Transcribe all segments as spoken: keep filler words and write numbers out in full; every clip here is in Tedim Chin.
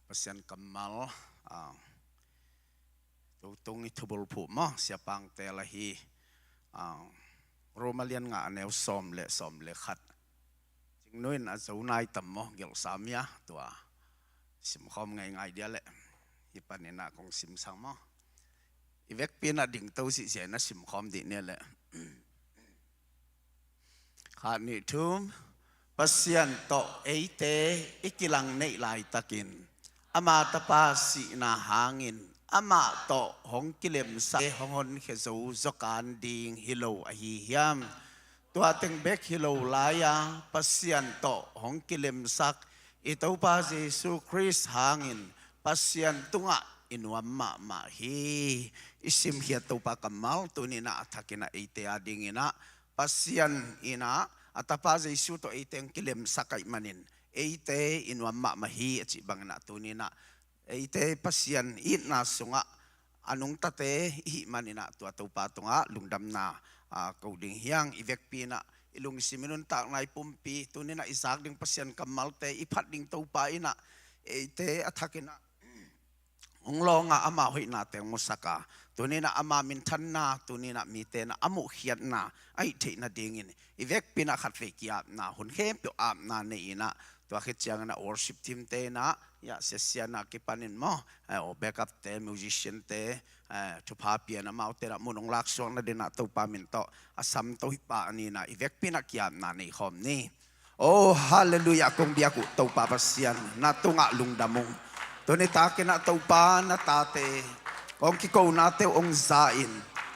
Pasian kammal, ah, tutung i thubulphuh maw, siapangte la hi, ah, Roma lian nga a neu sawm le sawm le khat. Cingnu in a zo nai tam maw, gelhsa mia, tua simkhawm ngeingai dia leh, hih panin ah kong simsak maw. I vekpi in ah dingto sihsia in ah simkhawm dih ni leh. Khat, nih, thum. Pasian tawh eite i kilang neih laitakin, ama tapa sihna hangin amah tawh hong kilemsak, hong honkhia zo zaw kan ding hi lo ahi hiam? Tua teng bek hi lo lai-a, Pasian tawh hong kilemsak i Topa Jesu Khrist hangin Pasian tungah i nuam mahmah hi. I simkhiat Topa kammal tuni-in ah a thakin ah eite a dingin ah Pasian in ah a tapa Jesu tawh eite hong kilemsak ahih manin eite i nuam mahmah hi a cih bangin ah tuni-in ah eite Pasian itna sungah a nungtate i hih manin ah tua Topa tungah lungdamna, ah, ko ding hi hang. I vekpi in ah i lungsim i nuntakna i pumpi tuni-in ah i zak ding Pasian kammalte, i phat ding Topa in ah eite a thakin ah hong lawng a, ama hoihnate hong musak a, tuni-in ah ama minthanna tuni-in ah mite in ah a muhkhiatna a hih theih nadingin i vekpi in ah khatvei ki-apna, hun khempeuh apna nei in ah, tua khit ciangin ah worship team-te in ah, ya, sia sia in ah kipanin maw, eh, aw backup-te, musician-te, eh, thupha pia in ah amaute in ah mun hong laksuak nadingin ah Topa min tawh a samto hi pah ni in ah i vekpi in ah ki-apna nei khawm ni. Oh, halleluiah, kong biak uh Topa Pasian, na tungah lungdam ung. Tuni takin ah Topa, na tate, kong kikonate uh hong za in,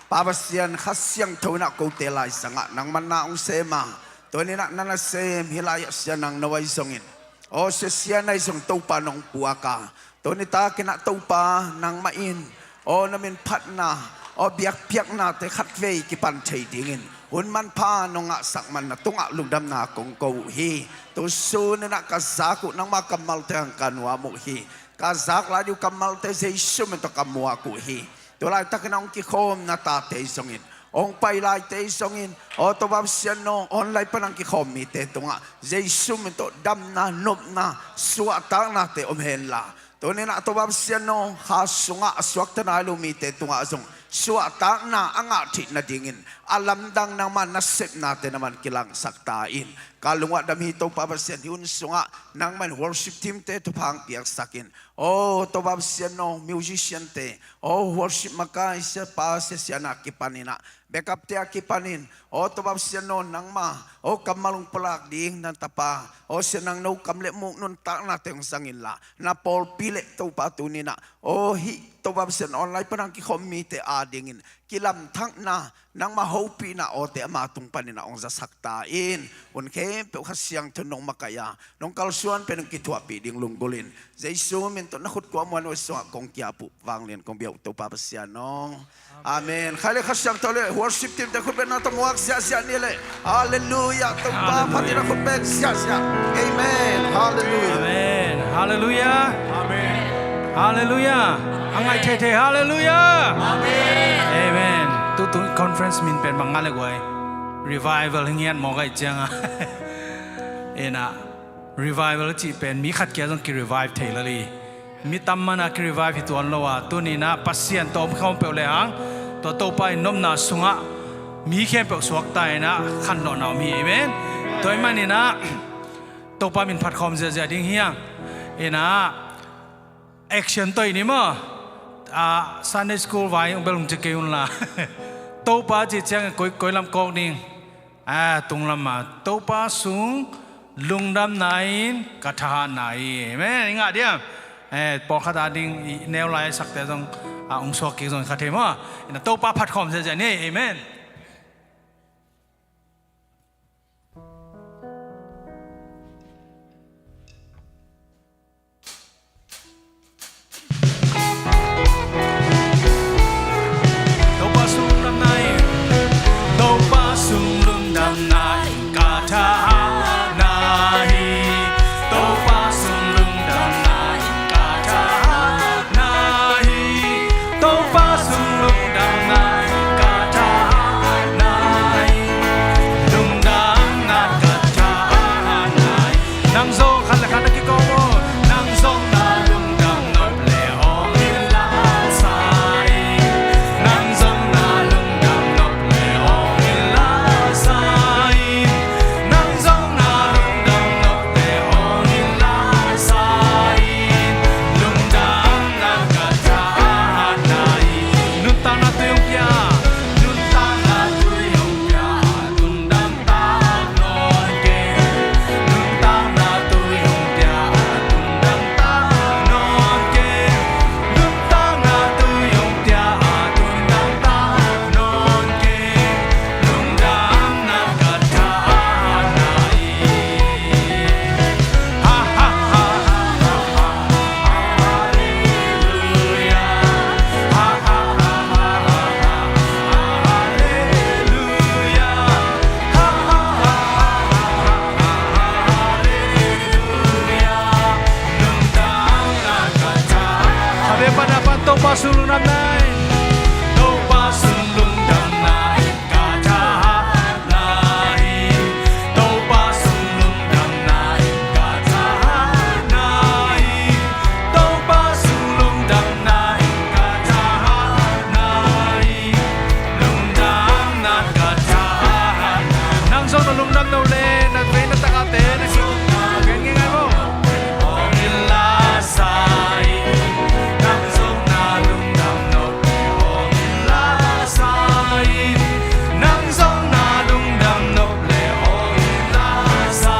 Pa Pasian, Kha Siangtho in ah kote laizangah nangman na hong sem a, tuni-in ah na nasem hih lai-ah sia nangno ahi zongin, aw sia sia in ahi zong Topa nong puak a, tuni takin ah Topa nangmah in, aw na min phatna, aw biakpiaknate khatvei kipan thei dingin hun manpha nong ngahsak man na tungah lungdamna kong ko uh hi. Tu sun in ah ka zak uh nangma kammalte hang ka nuam uh hi. Ka zak lai ding uh kammalte Jesu min tawh ka muak uh hi. Tu laitakin ah hong kikhawm na tate zongin, hong pai laite zongin, aw Topa Pasian aw, online pan hong kikhawm mite tungah Jesu min tawh damna, nopna, suahtaknate om hen la, tuni-in ah Topa Pasian aw, kha sungah a suakta nai lo mite tungah zong suahtakna a ngah theih nadingin a lamdang nangma nasepnate nangman kilangsak ta in. Ka lungah dam hi Topa Pasian, hih hun sungah nangman worship team-te thupha hong piaksak in. Aw Topa Pasian aw, musician-te, aw worship makai siapa sia sia in ah kipanin ah, backup-te a kipanin, aw Topa Pasian aw, nangma, aw kammal hong pulak ding na tapa, aw sia nangno kam le muk nuntaknate hong zang inla, na pawlpi le Topa tuni-in ah, aw hih Topa Pasian online pan hong kikhawm mite a dingin kilamthakna, nangma hopihna awte ama tung panin ah hong zasak ta in. Hun khempeuh Kha Siangtho nong makaih a, nong kalsuan pen hong kithuahpih ding lunggulh in, Jesu min tawh na khut kuamah uh sungah kong ki-ap uh, vanglian kong biak uh Topa Pasian aw. Amen. Khai le Kha Siangtho le worship team-te khut beng na tawh muak ziahziah ni le. Halleluiah. Topa phat in ah khut beng ziahziah. Amen. Halleluiah. Amen. Halleluiah. Amen. Halleluiah. A ngaih theithei. Halleluiah. Amen. Tutung conference min pen bang nga le guai, revival hi ngiat mawk ahih ciangin, in ah revival cih pen mi khat kia zong ki-revive thei lel hi. Mi tam man a ki-revive hi tuan lo a, tuni-in ah Pasian tawh om khawm peuh le hang, tua Topa in nopna sungah mi khempeuh suakta in ah khanlawhna om hi. Amen. Tua ahih manin ah Topa min phat khawm ziahziah ding hi hang. In ah action tawh i ni maw. Ah, Sunday school vai hong bel hong ci kei un la. Topa cih ciangin koi, koi lam kawk ding? Ah, tung lam ah, Topa sung lungdamna in ka thahatna hi. Amen. I ngah diam? Eh, pawlkhat a ding i neu lai sakte zong, ah, hong suak kik zong kha thei maw. In ah Topa phat khawm ziahziah ni. Amen. Topa sung lungdamna in, Topa sung lungdamna in ka thahatna hi. Topa sung lungdamna in ka thahatna hi. Topa sung lungdamna in ka thahatna hi. Lungdamna ka thahatna hi. Nang zong khat le khat na kikawm un. Nang zong na lungdam Sung lungdamna in. Topa sung lungdamna in ka thahatna hi. Topa sung lungdamna in ka thahatna hi. Topa sung lungdamna in ka thahatna hi. Lungdamna ka thahatna. Nang zong na lungdam no le, na vei na takate, na ki-, na gen ngeingai maw? Hong in la sa in, nang zong na lungdam nop le hong in la sa in, nang zong na lungdam nop le hong in la sa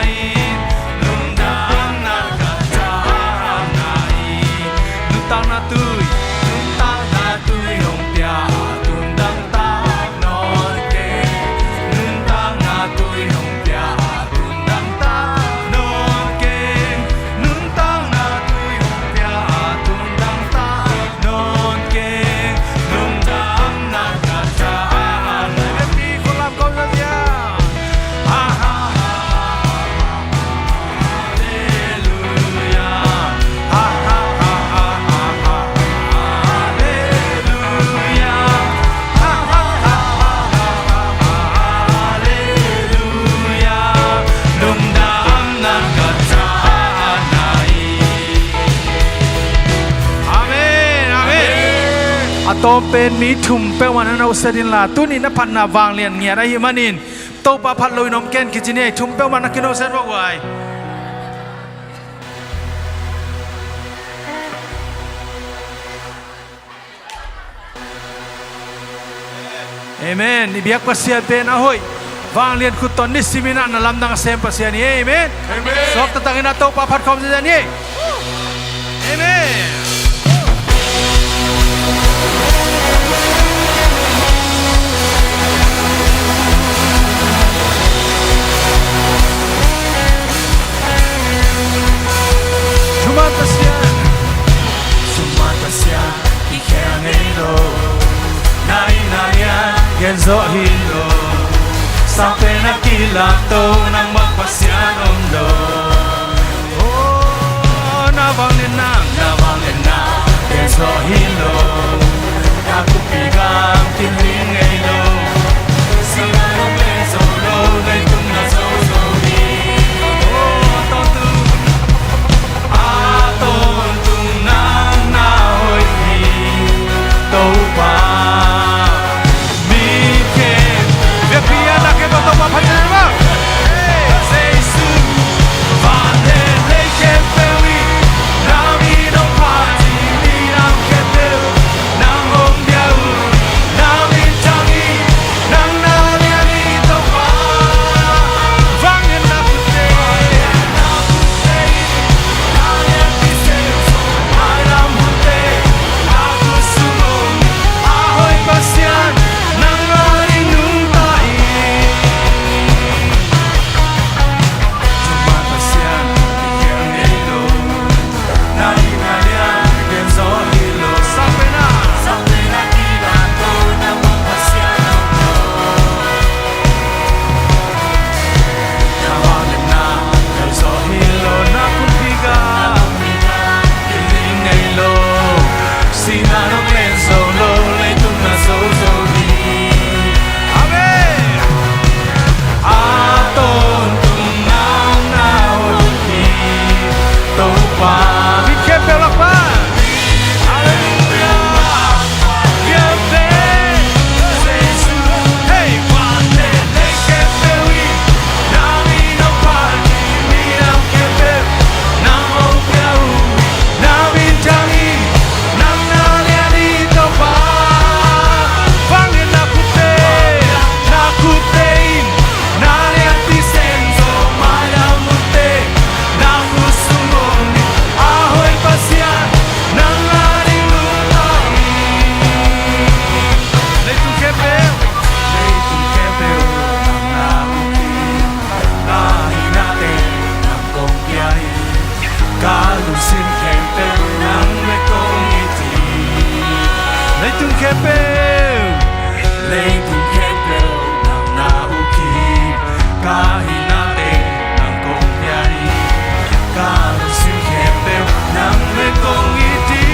in, lungdamna ka thahatna hi. Nuntakna tui, nuntakna tui hong pia a tundang tak nawn keng. Nuntakna tui hong pia a tundang tak nawn keng. Nuntakna tui hong pia a tundang tak nawn keng. Lungdamna ka thahatna. Happy Khualam Kong Zaw Zia. Ha, ha, ha, ha, ha, ha. Halleluia. Ha, ha, ha, ha, ha, ha, ha. Halleluia. Ha, ha, ha, ha, ha, ha, ha, ha. Halleluia. Lungdamna ka thahatna hi. Amen, amen. A tawm pen mi thum peuhmah na noset inla, tuni na phatna vanglian ngiat ahih manin Topa phat loin om ken kici ni ei, thum peuhmah na kinoset vua guai. Amen. I biak Pasian pen a hoih. Vanglian khut tawh nisimin ah na lamdang a sem Pasian hi. Amen. Amen. Suak taktakin ah Topa phat khawm ziazia ni. Amen. Thuman Pasian. Thuman Pasian. Kikhen ngei lo, na it na lian gen zawh hi lo. Sang pen a kilak to, nang bang Pasian om lo. Oh, na vangliatna, na vangliatna gen zawh hi lo. Na kumpi gam kin ling ngei lo. Singna nong len zo lo, leitung na zo zo hi. Oh, tawntung. A tawntung nang na hoih hi, Topa. Mi khempeuh, biakpi a na khempeuh Topa phat ziazia ni maw. Jesu, van le lei khempeuh in, na min hong phat hi, minam khempeuh nang hong pia uh, na min thang hi. Nang na lian hi Topa. Vangliatna khutte, na khutte, na lianpi sem zo, mailam hunte, na khut sung om, a hoih Pasian, nang na ding nungta hi. Thuman Pasian, i khel ngei lo. Amen. A tawntung nang na hoih hi Topa. Mit khempeuh lak pan. Halleluia. Biak ve Jesu. Hey, van le lei khempeuh in, na min hong phat hi, minam khempeuh nang hong pia uh, na min thang hi. Nang na lian hi Topa. Vangliatna khutte, na khutte in, na lianpi sem zo, mailam hunte, na khut sung om hi, a hoih Pasian, nang na ding nungta hi. Leitung khempeuh, leitung khempeuh nang na uk hi, na hihna teng nang kong pia hi. Ka lungsim khempeuh nang bek kong it hi. Leitung khempeuh, leitung khempeuh nang na uk hi. Ka hihna teng nang kong pia hi. Ka lungsim khempeuh nang bek kong it hi.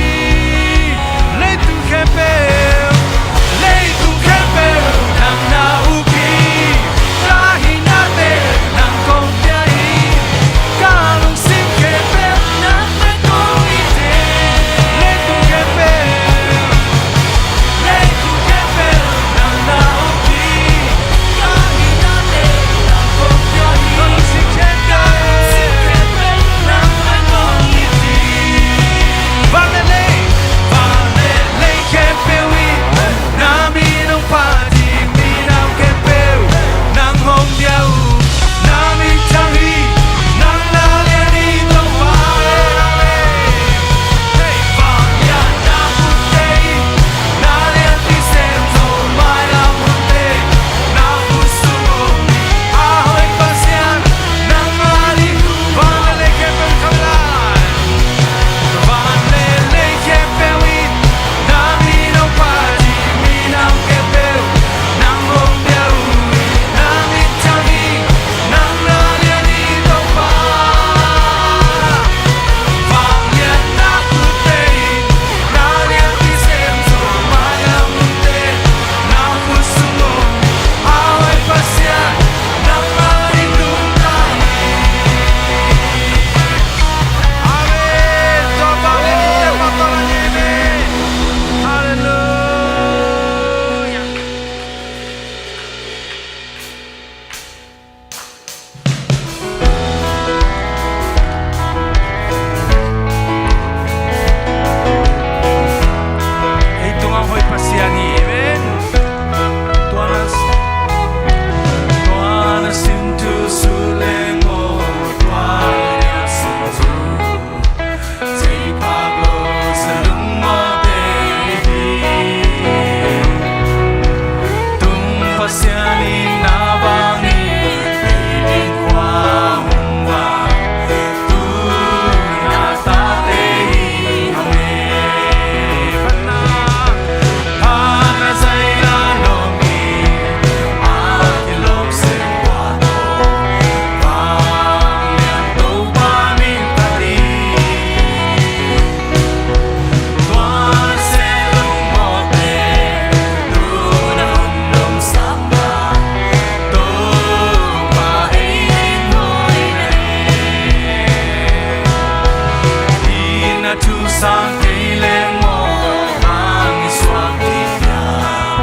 Sang kei leng mawhmang i suak ding hiam?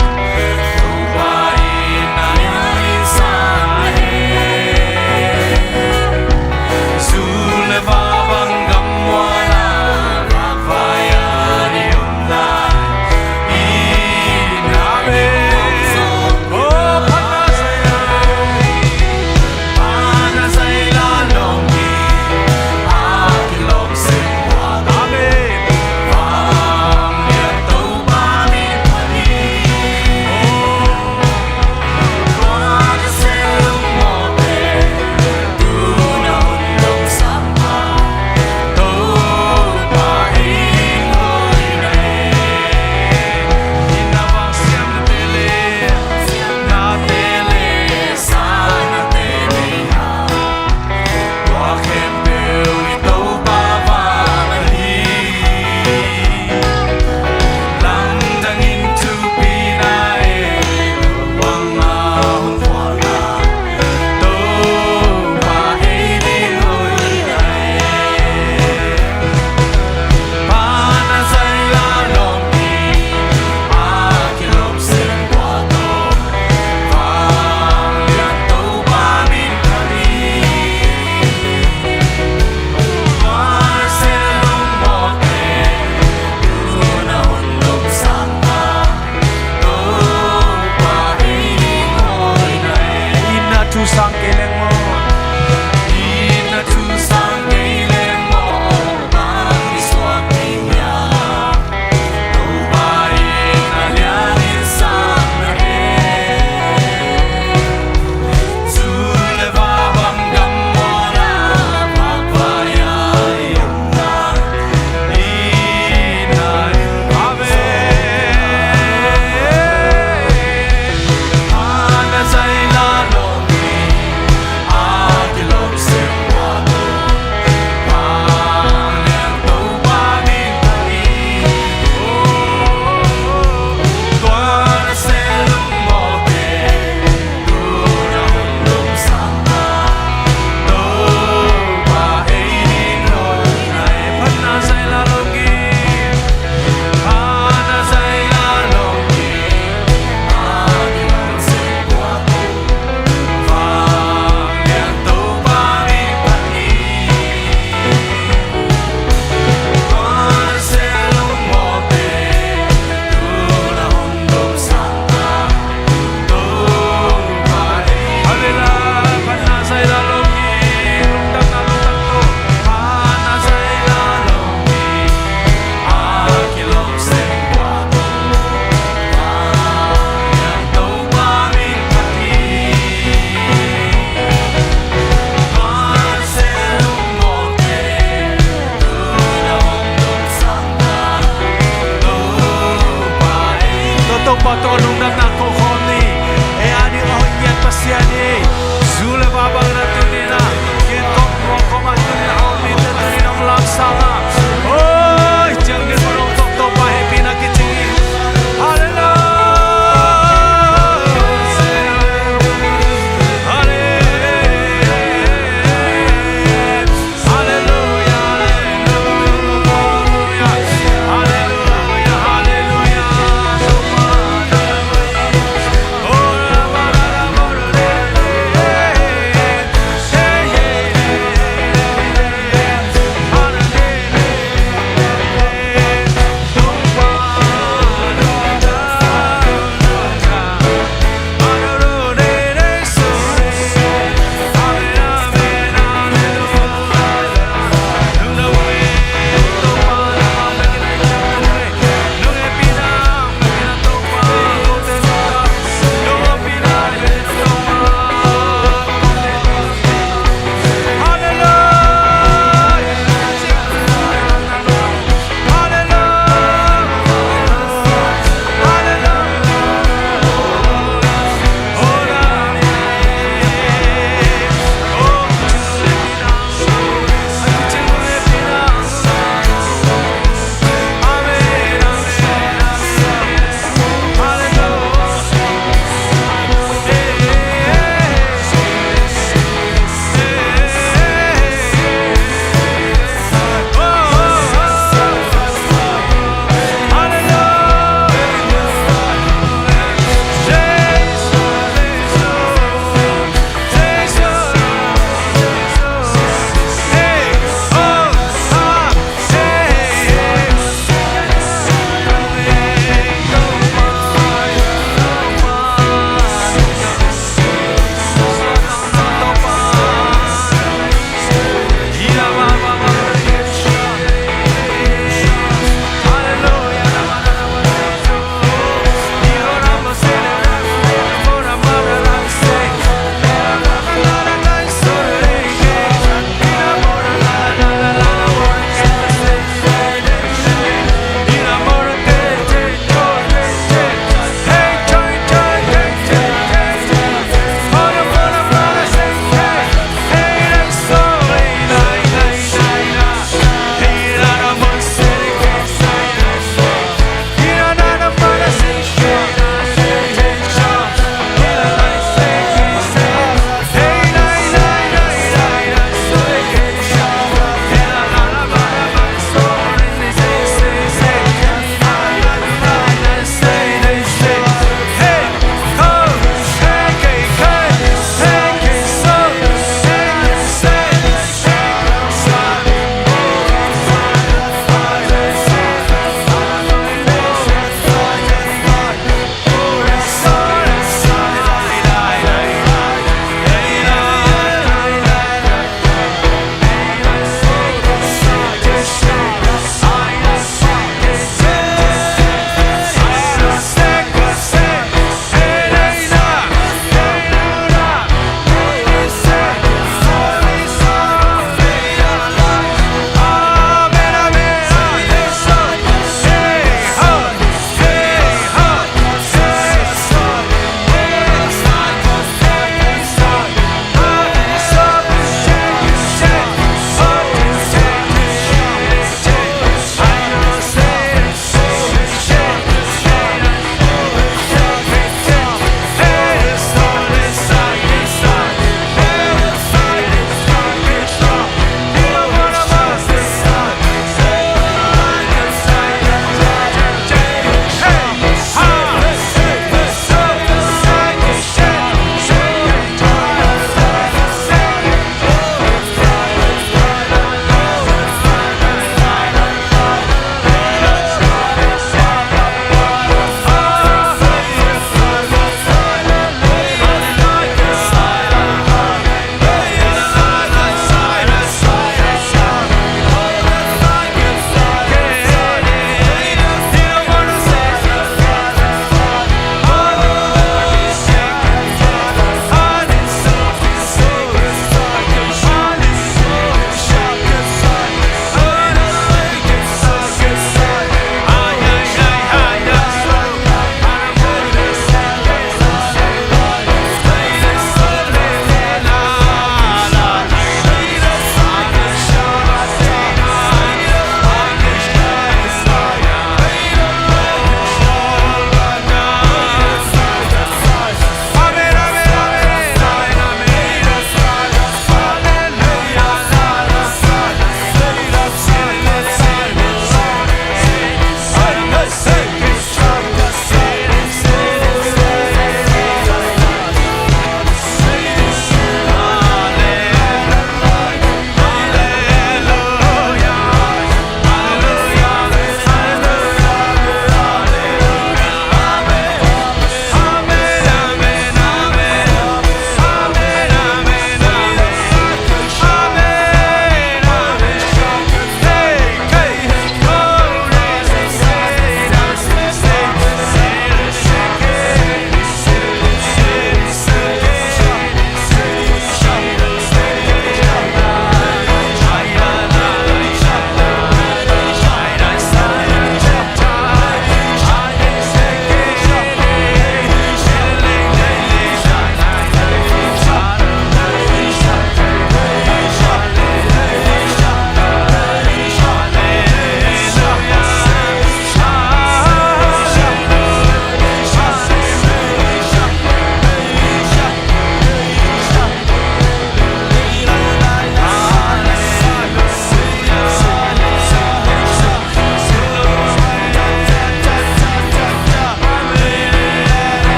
Topa in na in sang hen. Zu le va bang gam mual ah, vakvai-a i om lai. Amen. Oh, phat na zai la. Phat na zai la, lawm hi. A kilawm sem. Amen.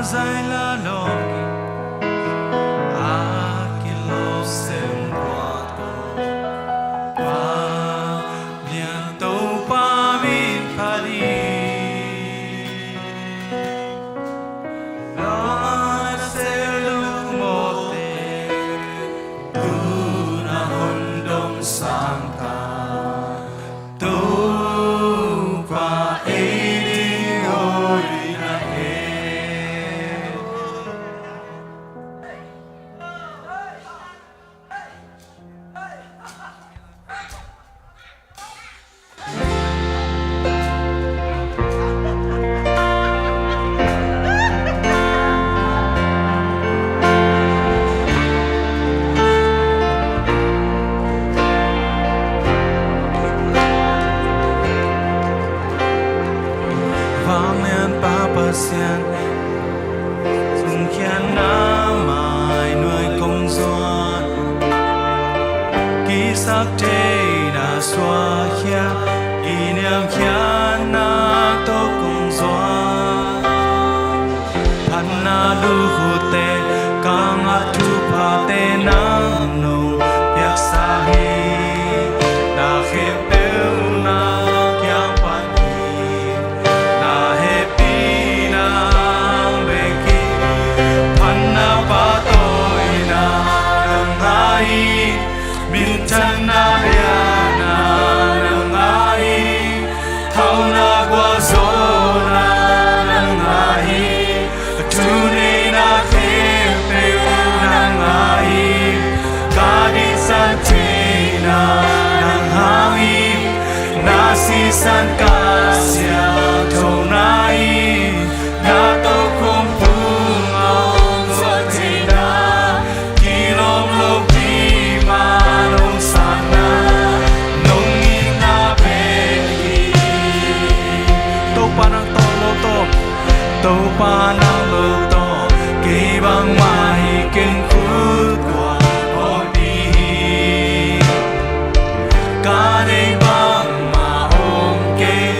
Zai la lawng a kilawm sem tua tawh, Pa lian Topa min phat hi. Lawng a seh lungmawte, tu-in a hong dong sang ta. Topa ei ding hoihna hen. Vanglianpa Pasian, zong khiatna mai nuai kong zuan, kisap theihna suahkhia, kiniamkhiatna tawh kong zuan. Phatna lukhutte, kang a thuphate nang nong piaksa hi. Na khempeuh na kiang pan hi. Na hehpihna bek hi. Phatna pahtawina nang a hi. Minthanna lianna nang a hi. Thauna gualzawhna nang a hi. Thuneihna khempeuh nang a hi. Ka diksan theihna nang hang hi. Na sisan ka siangthona hi. Na tokhom pum hong zuan theihna, kilawm lopi ma nong sanna, nong itna bek hi. Topa nang tawh lo tawh, Topa nang lo tawh, kei bangmah hi keng khut kua pawlpi hi. Ka deih bangmah om keng,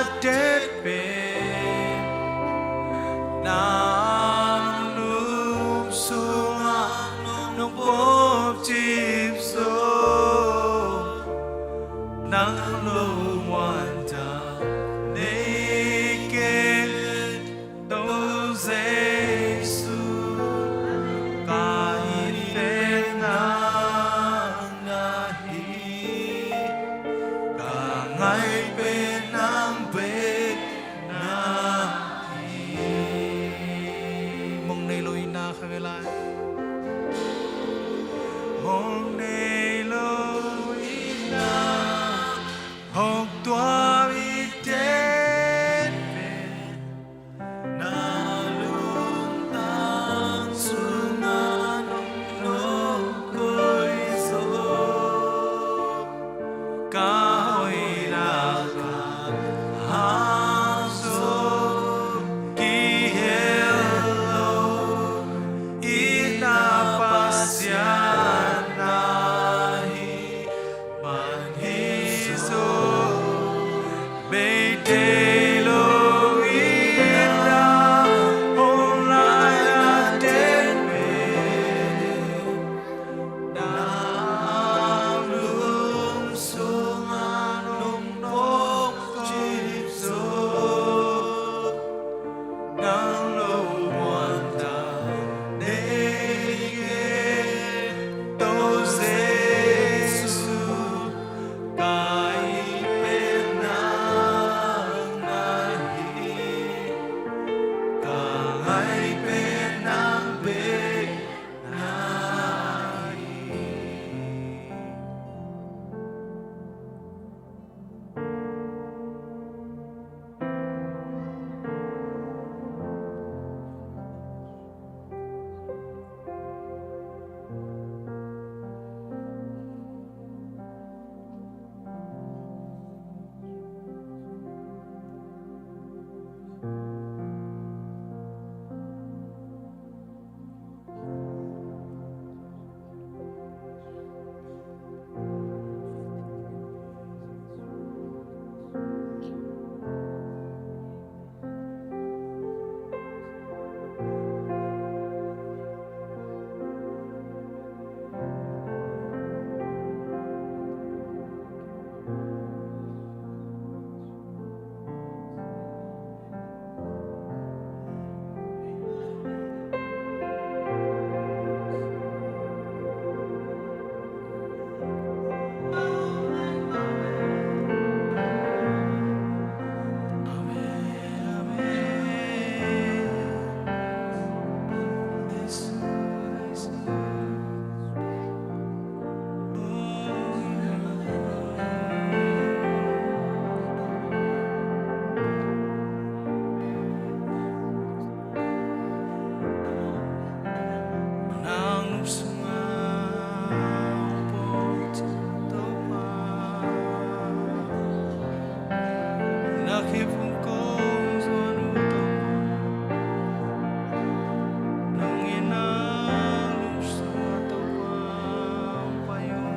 Tate pen nang lung sungah nong pawlcip zo, nang lungmuan tang nei ken, Topa Jesu. Ka it pen nang na hi, ka ngai pen nang bek na hi. Mong nei lo itna kha ve lai. Mong nei lo itna, hong tuam i tate pen na lungtang sungah nong koih zo. Ka hoih lak a hang zo kihel lo, itna Pasian na hi man hi zaw. Bei thei lo itna, hong lai a tate pen nang lung sungah nong pawlcip zo, nang lungmuan tang nei ken, Topa Jesu. Ka it pen nang na hi, ka ngai pen nang bek na hi. Nang lungsim ah hong pawlcip Topa, na khe phung kong zuan uh Topa, nang in nang lungsim ah Topa hong pai un.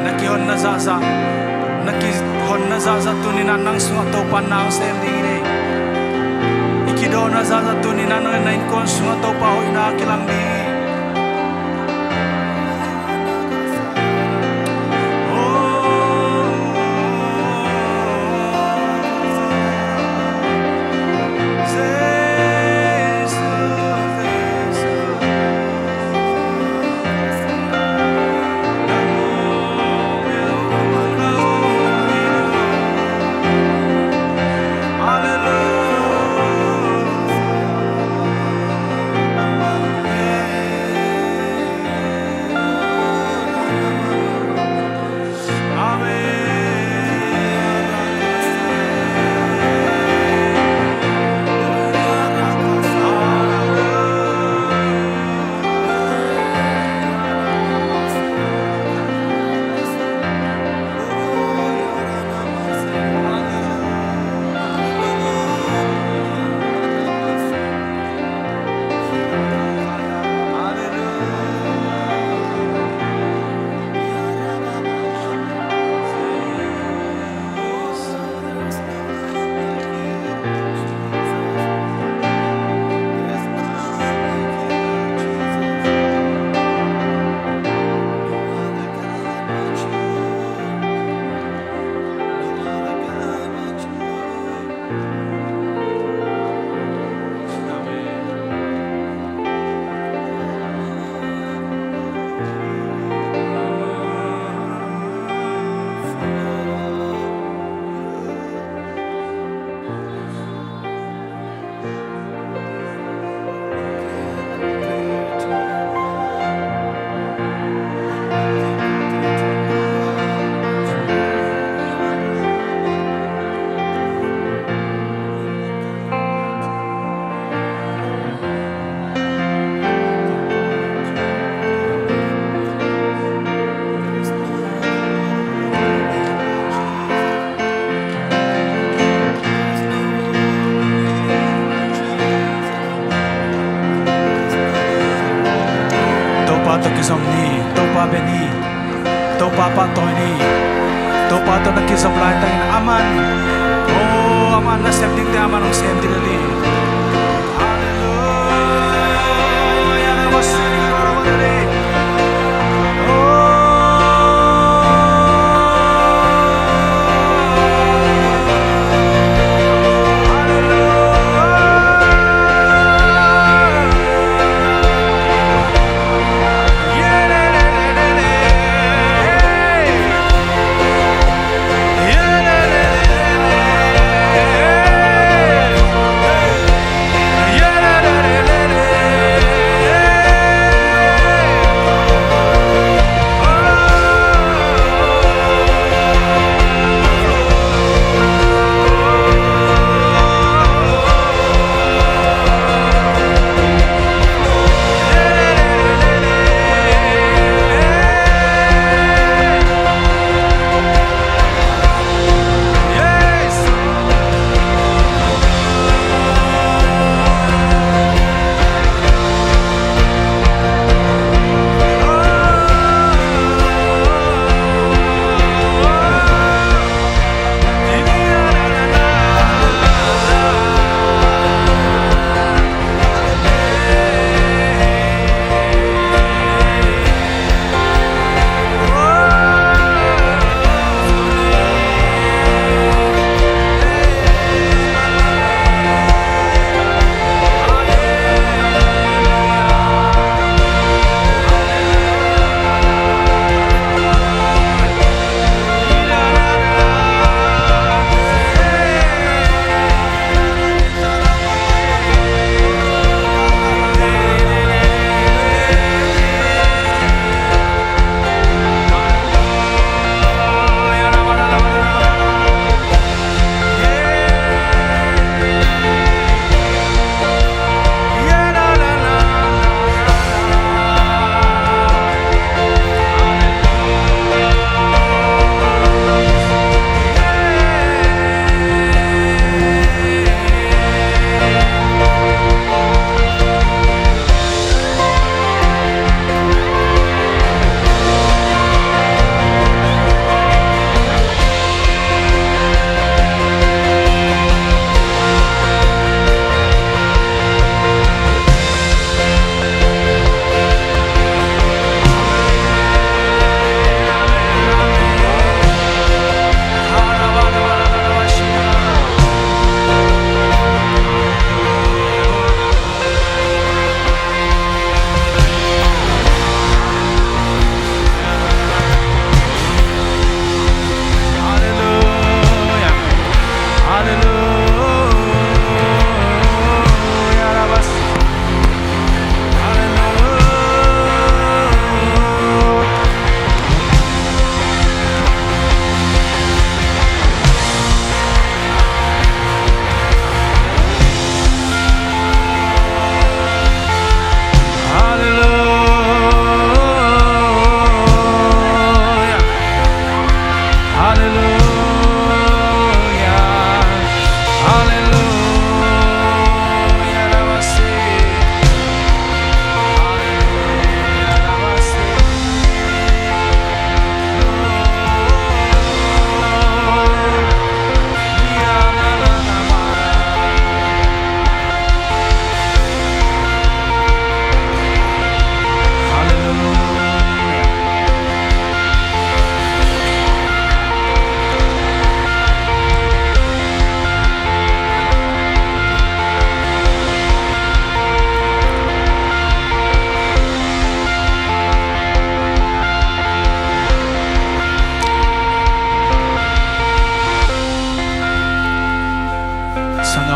Na kihonna zahzah, na kihonna zahzah tuni-in ah nang sungah Topa na hong sem ding hi. Na zahzah tuni-in na, na innkuan sungah Topa hoihna kilang ni. Topa tawh kizom ni, Topa bia ni, Topa pahtawi ni. Topa tawh na kizom laitakin aman, oh, aman na sem dingte aman hong sem ding hi. Halleluia.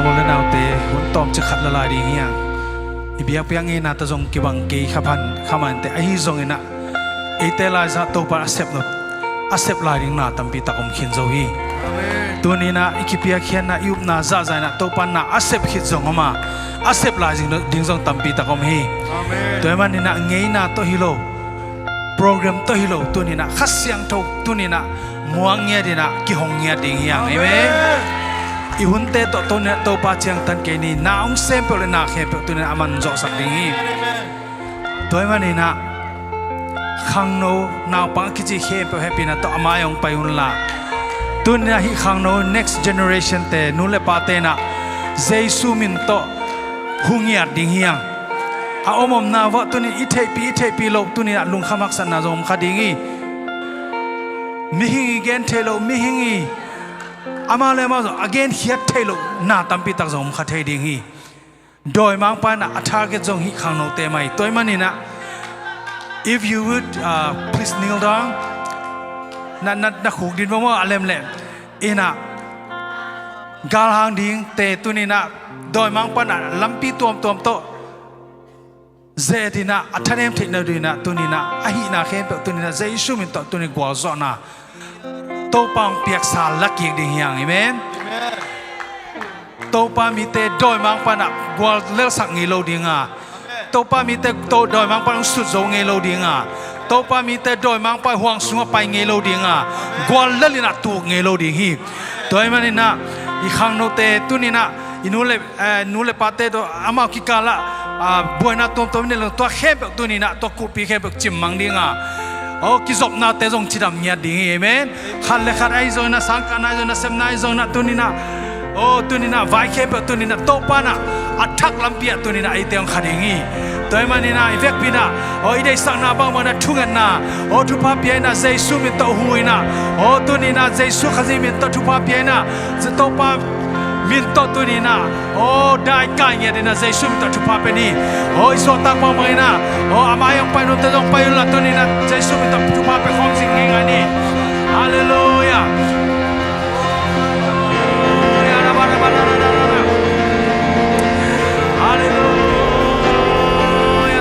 U le naute, hun tawmcik khat la lai ding hi hang. I biakpiak ngeina tawh zong kibang kei kha phan kha mah inteh, ahi zongin ah eite laizang Topa in a sep nop, a sep lai ding na tampi tak om khin zo hi. Amen. Tuni-in ah i kipiakkhiatna, i upna zahzah in ah Topa in na a sep khit zong om a, a sep lai ding, ding zong tampi tak om hi. Amen. Tua ahih manin ah ngeina tawh hi lo, program tawh hi lo, tuni-in ah Kha Siangtho tuni-in ah muang ngiat in ah kihong ngiat ding hi hang. Amen. Amen. I hunte tawh tuni-in ah Topa ciangtan kei ni, na hong sem peuh le na khem peuh tuni-in ah a man zawhsak ding hi. Amen. Tua ahih manin ah khangno naupang a kici khempeuh hehpihna tawh a mai hong pai un la, tuni-in ah hih khangno next generation te, nu le pate in ah Jesu min tawh hu ngiat ding hi hang. A om omna uah tuni-in i theihpih, i theihpih loh tuni-in ah lungkham haksatna zong om kha ding hi. Mihing i gen theih loh, mihing i amau le amau zong a genkhiat theih loh na tampi tak zong om kha thei ding hi. Dawimangpa in ah a target zong hih khangnote mah hi. Tua ahih manin ah, if you would, uh, please kneel down. Na, na, na khuk ding maw, a lem leh. In ah galhang dingte tuni-in ah dawimangpa in ah lampi tuamtuam tawh ze-et in ah a thanem theihna dingin ah tuni-in ah a hihna khempeuh tuni-in ah Jesu min tawh tuni gualzawhna Topa hong piaksa la kik ding hi hang. Amen. Amen. Topa mite dawimangpa in ah gual lelsak ngei lo ding a, Topa mite to dawimangpa in hong sut zo ngei lo ding a, Topa mite dawimangpa huang sungah pai ngei lo ding a, gual lel in ah tuk ngei lo ding hi. Tua ahih manin ah i khangnote tuni-in ah i nu le, eh, nu le pate tawh amau kikal ah, ah, buaina tuamtuam nei lo, tua khempeuh tuni-in ah, tua kulhpi khempeuh cimmang ding a, aw, kizopnate zong cidam ngiat ding hi. Amen. Khat le khat ahi zongin ah, sangkahna ahi zongin ah, sepna ahi zongin ah, tuni-in ah, aw, tuni-in ah vai khempeuh tuni-in ah Topa in ah a thak lampi ah tuni-in ah eite hong kha ding hi. Tua ahih manin ah i vekpi in ah, aw, i deihsakna bangbang in ah thungetna, aw, thupha pia in ah Jesu min tawh hu in ah, aw, tuni-in ah Jesu Khazih min tawh thupha pia in ah, Topa min tawh tuni-in ah, aw, dai kai ngiat in ah Jesu min tawh thupha pia ni. Aw, i suahtak bangbang in ah, aw, a mai hong pai nunte zong pai un la, tuni-in ah Jesu min tawh thupha pia khawm zing ngeingai ni. Halleluiah. Halleluiah.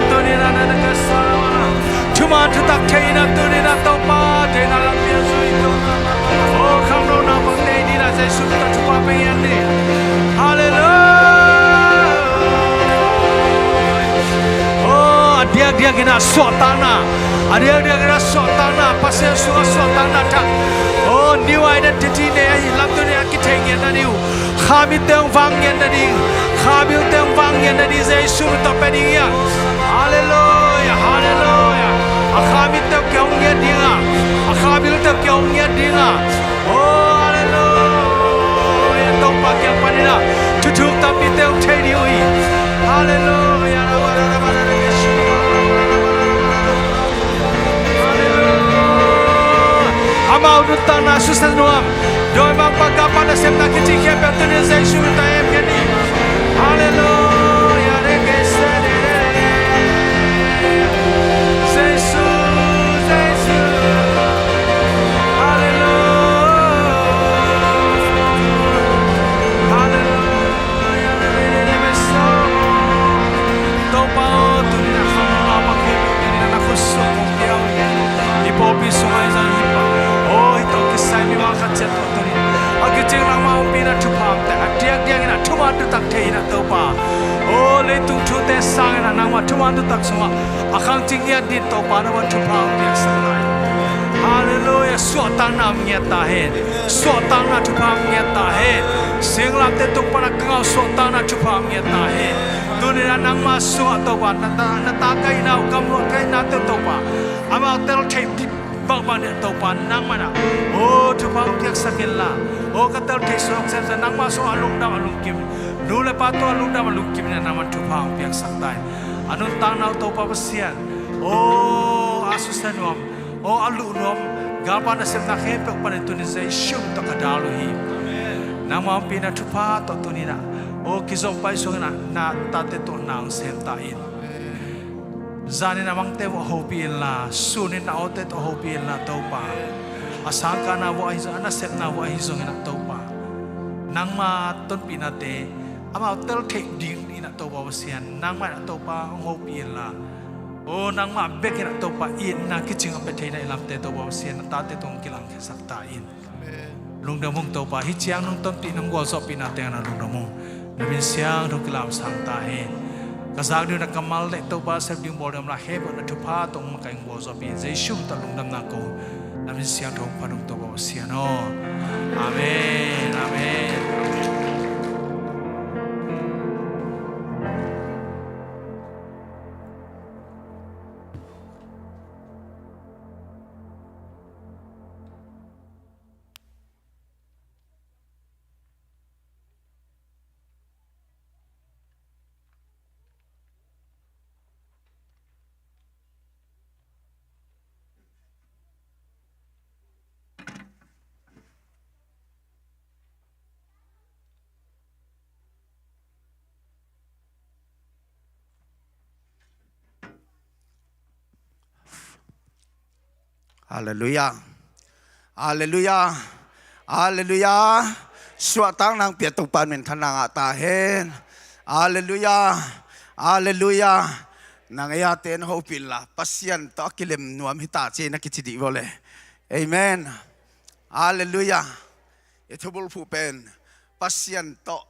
Tuni-in ah na, na ka sa thuman thutak thei in ah tuni-in ah Topa theihna lampi ah zui in ah, aw, khangno naupangte i ding ah Jesu min tawh thupha pia ngiat ni. Halleluiah. Aw, a diakdiak in ah suahtakna, a diakdiak in ah suahtakna, Pasian sungah suahtakna thak, aw, new identity nei ahih lam tuni-in ah kithei ngiat nading uh, kha mitte hong vang ngiat nading, kha bilte hong vang ngiat nading Jesu min tawh pia ding hi a. Halleluiah, halleluiah. A kha mitte hong kihong ngiat ding a, a kha bilte hong kihong ngiat ding a. Oh, halleluiah. Topa kiang panin ah thuthuk tampite hong thei ding uh hi. Halleluiah. Amau nuntakna susia nuam, dawimangpa galpa nasepna kici khempeuh tuni-in Jesu min tawh hemkhia ni. Halleluiah. Jesu, Jesu. Halleluiah. Halleluiah. Topa aw, tuni-in ah khangno naupang khempeuh tuni-in ah na khutsung hong pia uh hi. I pawlpi sungah i zang hi pa, aw, hih tawh kisai mi mah khat ciat tawh tuni-in a kicing nangmah ompihna thupha hong pia, a diakdiakin ah thuman thutak thei in ah Topa, aw, leitung thute sangin ah nangmah thuman thutak sungah a khangcing ngiat dingin Topa nangmah thupha hong piaksak ta in. Halleluiah. Suahtakna om ngiat ta hen. Suahtakna thupha om ngiat ta hen. Singlamteh tung pan a kangau suahtakna thupha om ngiat ta hen. Tuni-in ah nangmah sungah Topa na ta, na ta kaihna uh, gamluah kaihnate Topa, amau tel theih ding bangbang in ah Topa nangmah in ah, aw, thupha hong piaksak inla, aw, ka tel theih suak semsem nangmah sungah a lungdam a lungkim, nu le pa tungah a lungdam a lungkim in ah nangmah thupha hong piaksak ta in. A nuntakna uh Topa Pasian, aw, a susia nuam, aw, a luh nuam, galpa nasepna khempeuh panin tuni-in Jesu min tawh ka dal uh hi. Nangmah ompihna thupha tawh tuni-in ah, aw, kizom paisuk in ah na tate tungah na hong sem ta in. Zanin a mangte vuah hopih inla, sunin a awte tawh hopih inla Topa, a sangkahna vuah ahi zong, a nasepna vuah ahi zongin ah Topa, nangma tonpihnate amau tel theih ding in ah Topa Pasian, nangmah in ah Topa hong hopih inla, aw nangmah bek in ah Topa itna kicing a pia theihna i lamte Topa Pasian, na tate tungah kilangkhiasak ta in. Lungdam ung Topa, hih ciang nong tonpih nong gualzawhpihna teng ah lungdam ung. Na min siangtho kilamsang ta hen. Ka zak ding uh na kammal le Topa sep ding bawl ding om lai, heh bawh na thupha tawh makaih gualzawhpih Jesu min tawh lungdamna ko. Na min siangtho hong phat ung Topa Pasian aw. Amen. Amen. Halleluiah. Halleluiah. Halleluiah. Suahtakna hong pia Topa in minthanna ngah ta hen. Halleluiah. Halleluiah. Na ngeia te na hopih inla Pasian tawh a kilem nuam hi ta ci na kici dih vawle. Amen. Halleluiah. I thubulphuh pen Pasian tawh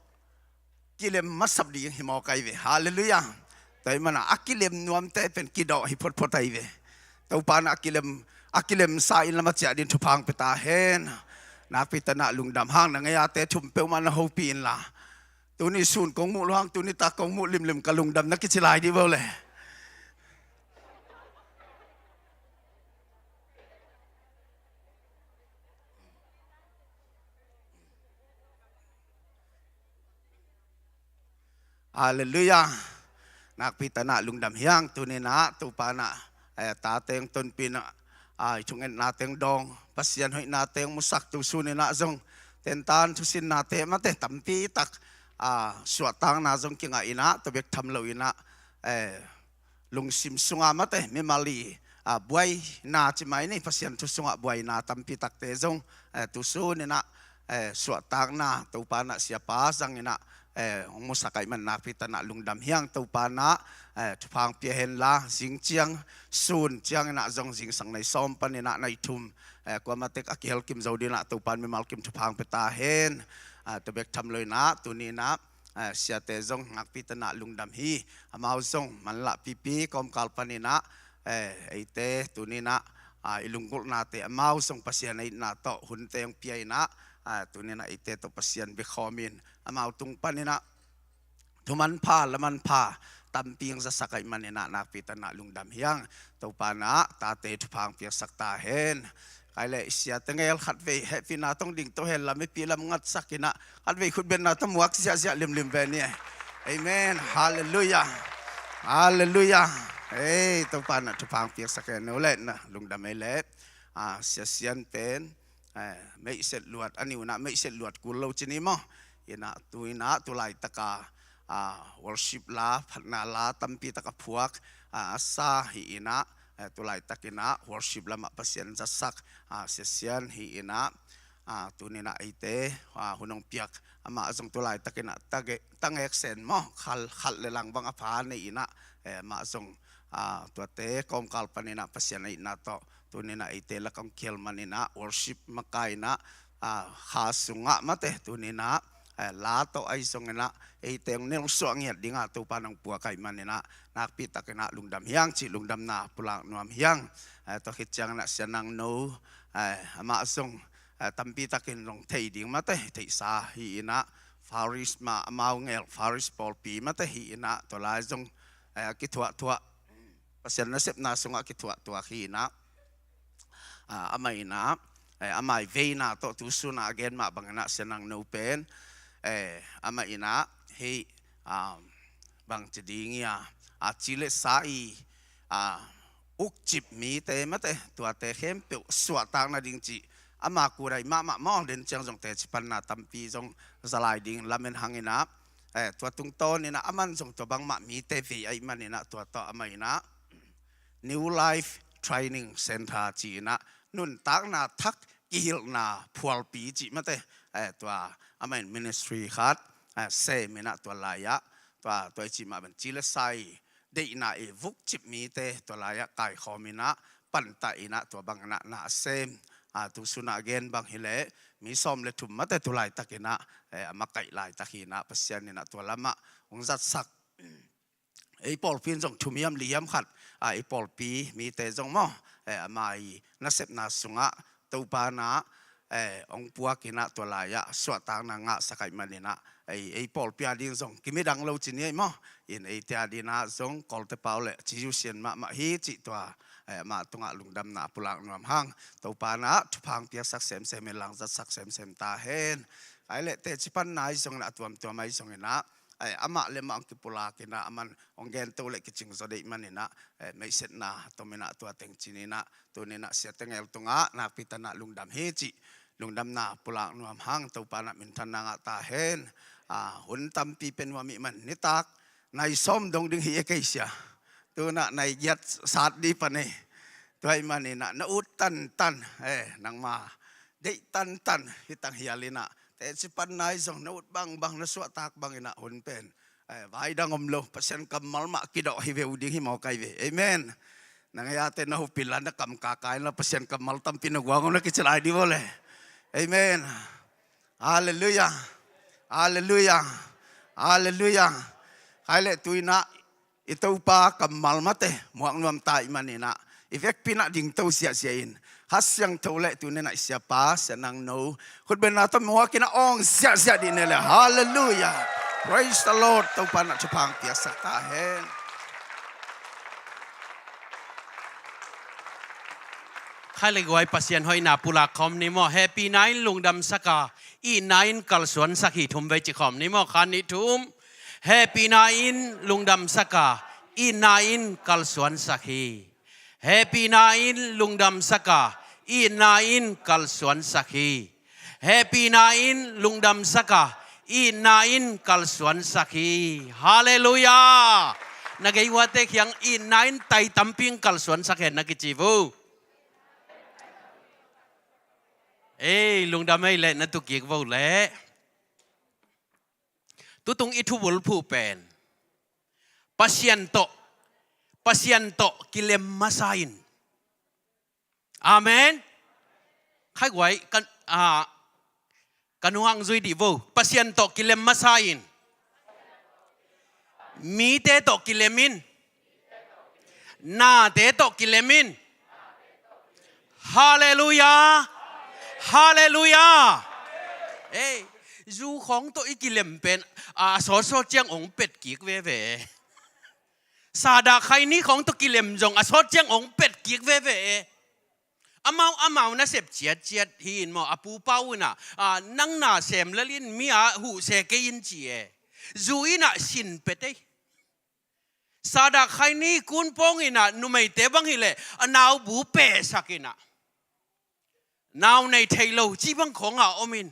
kilem masap ding hi mawk ahi ve. Halleluiah. Tua ahih manin a kilem nuamte pen kidawh hi photphot ahi ve. Topa in a kilem, a kilemsa in lam a ciah ding thupha hong pia ta hen. Nakpi takin ah lungdam hang, na ngeia te thum peuhmah na hopih inla. Tuni sun kong muh lua hang, tuni tak kong muh limlim ka lungdam na kici lai dih vawle. Halleluiah. Nakpi takin ah lungdam hi hang, tuni in ah Topa in ah, eh, tate hong tonpih in ah, ah, i thungetna teng dawng, Pasian hoihna teng musak, tu sun in ah zong tentan thusinna te mate tampi tak, ah, suahtakna zong kingah in ah, tua bek tham lo in ah, eh, lungsim sungah mate mimal i, ah, buaina ci mai ni, Pasian thu sungah buaina tampi takte zong, eh, tu sun in ah, eh, suahtakna Topa in ah siapa zang in ah, eh, hong musak ahih manin nakpi takin ah lungdam hi hang. Topa in ah, eh, thupha hong pia hen la, zing ciang, sun ciang in ah zong zingsang nai sawm panin ah nai thum, eh, kuamah tek a kihel kim zo ding in ah Topa in mimal kim thupha hong pia ta hen. Ah, tua bek tham lo in ah tuni in ah, eh, siate zong nakpi takin ah lungdam hi. Amau zong manlah pipi kawmkal panin ah, eh, eite tuni in ah, ah, i lunggulhnate amau zong Pasian a itna tawh hunte hong pia in ah, ah, tuni in ah eite tawh Pasian bia khawm in amau tung panin ah thumanpha lamanpha tampi hong zasak ahih manin ah nakpi takin ah lungdam hi hang. Topa in ah tate thupha hong piaksak ta hen. Kei le i siate ngel khatvei hehpihna tawh hong dingto hen la, mipih lam ngatsak in ah khatvei khutbetna tawh muak ziahziah limlim ve ni. Amen. Halleluiah. Halleluiah. Ei, Topa in ah thupha hong piaksak hen. No le na lungdam ei le, ah, Sia Sian pen, eh, meihset luat, a ni un ah meihset luat kul lo ci ni maw. In ah tu in ah tu laitak a, ah, worship la, phatna la tampi tak a phuak, ah, a sa hi in ah, eh, tu laitak in ah worship lamah Pasian zatsak, ah, Sia Sian hi in ah, ah, tuni in ah eite, ah, hun hong piak amah zong tu laitak in ah tage-, tangek sen maw, khal, khalh le lang bang a pha nei in ah, eh, amah zong, ah, tuate kawmkal panin ah Pasian a itna tawh tuni in ah eite lak hong kihel manin ah worship makai in ah, ah, kha sungah mate tuni in ah, eh, la tawh ahi zongin ah eite hong nelsuah ngiat ding a Topa in hong puak ahih manin ah nakpi takin ah lungdam hi hang cih lungdamna pulak nuam hi hang. Eh, tua khit ciangin ah Sia Nang No, eh, amah zong, eh, tampi takin zong thei ding mate, theihsa hi in ah Faris mah amau ngel, Faris pawlpi mate hi in ah tua lai zong, eh, kithuahthuah Pasian nasepna sungah kithuahtuak hi in ah, ah, amah in ah, eh, amah i veina tawh tu sun ah a gen mah bangin ah Sia Nang No pen, eh, amah in ah hih, ah, bang ci ding ia, ah, ci le sa i, ah, ukcip mite mate tuate khempeuh suahtak nading cih amah kudai mahmah maw, den ciang zong teci panna tampi zong za lai ding lamen hang in ah, eh, tua tungtawn in ah aman zong tua bangmah mite vei ahih manin ah tua tawh amah in ah New Life Training Center ci in ah nuntakna thak kihilhna phualpi cih mate, eh, tua amah in ministry khat, a, sem in ah tua lai-ah, tua, tua i cih mah bang ci le sai, deihna i vukcip mite tua lai-ah kaikhawm in ah, pantah in ah tua bang in ah na a sem, a, tu sun ah gen bang hi leh, mi sawm le thum mate tu laitak in ah, eh, a makaih laitak hi in ah, Pasian in ah tua lamah hong zatsak. Ei pawlpi in zong thum hiam li hiam khat, a, ei pawlpi mite zong maw, eh, ama i nasepna sungah Topa in ah, eh, hong puak in ah tua lai-ah suahtakna ngahsak ahih manin ah, ei, ei pawlpi a ding zong kimidang lo ci ni ei maw. In eite a ding ah zong Kawlte pau le ci uh sian mahmah hi cih tua, eh, ama tungah lungdamna pulak nuam hang. Topa in ah thupha hong piaksak semsem in, langzatsak semsem ta hen. Ai le teci panna ahi zongin ah, a tuamtuam ahi zongin ah, ai, amah le amah hong kipulak in ah, aman hong gento le kicing zaw deih manin ah, eh, meihsetna tom in ah tua teng ci ni in ah, tuni in ah Sia Teng El tungah nakpi takin ah lungdam hi cih lungdamna pulak nuam hang. Topa in ah minthanna ngah ta hen. A, hun tampi pia nuam ahih man nitak nai sawm dong ding hi e kei sia. Tu in ah nai giat sat ding pan e. Tua ahih manin ah na ut tantan, eh, nangma deih tantan hi tang hial in ah, teci panna ahi zong na ut bangbang, na suahtak bang in ah hun pen, eh, vai dang om lo, Pasian kammal mah kidawh hi ve uh ding hi mawk ai ve. Amen. Nang ei a te na hupil la, na kam kakai la, Pasian kammal tampi na guang om na kici lai ding vo le. Amen. Halleluiah. Halleluiah. Halleluiah. Ai le tu in ah i Topa kammal mate muak nuam ta ahih manin ah, i vekpi in ah dingto siahsiah in, Kha Siangtho le tuni in ah i siapa, Sia Nang No, khutbenna tawh muak in ah awng siahsiah dih ni le. Halleluiah. Praise the Lord. Topa in ah thupha hong piaksak ta hen. Khai le guai, Pasian hoihna pulak khawm ni maw. Hehpihna in lungdamsak a, itna in kalsuansak hi, thum vei ci khawm ni maw. Khat, nih, thum. Hehpihna in lungdamsak a, itna in kalsuansak hi. Hehpihna in lungdamsak a, itna in kalsuansak hi. Hehpihna in lungdamsak a, itna in kalsuansak hi. Halleluiah. Na gei uate kiang itna in tai tampi in kalsuansak hen na kici vo. Ei, lungdam ei le, na tu kik vo le. Tutung i thubulphuh pen Pasian tawh, Pasian tawh kilem masa in. Amen. Khai guai, kan, a, kan hong zui dih vo. Pasian tawh kilem masa in. Mite tawh kilem in. Nate tawh kilem in. Halleluiah. Halleluiah. Ei, zu khawng tawh i kilem pen, a, sawtsawt ciang hong pet kik veve. Sadah khaini khawng tawh kilem zong a sawt ciang hong pet kik veve. Amau, amau nasep ciatciat hi in maw, a pupau in ah, a, nang na sem lel in, mi a huh se kei in ci e. Zu in ah sin pet ei. Sadah khaini kunpawng in ah numeite bang hi leh a naubu pehsak in ah, nau nei thei lo ci bang khawng a om in.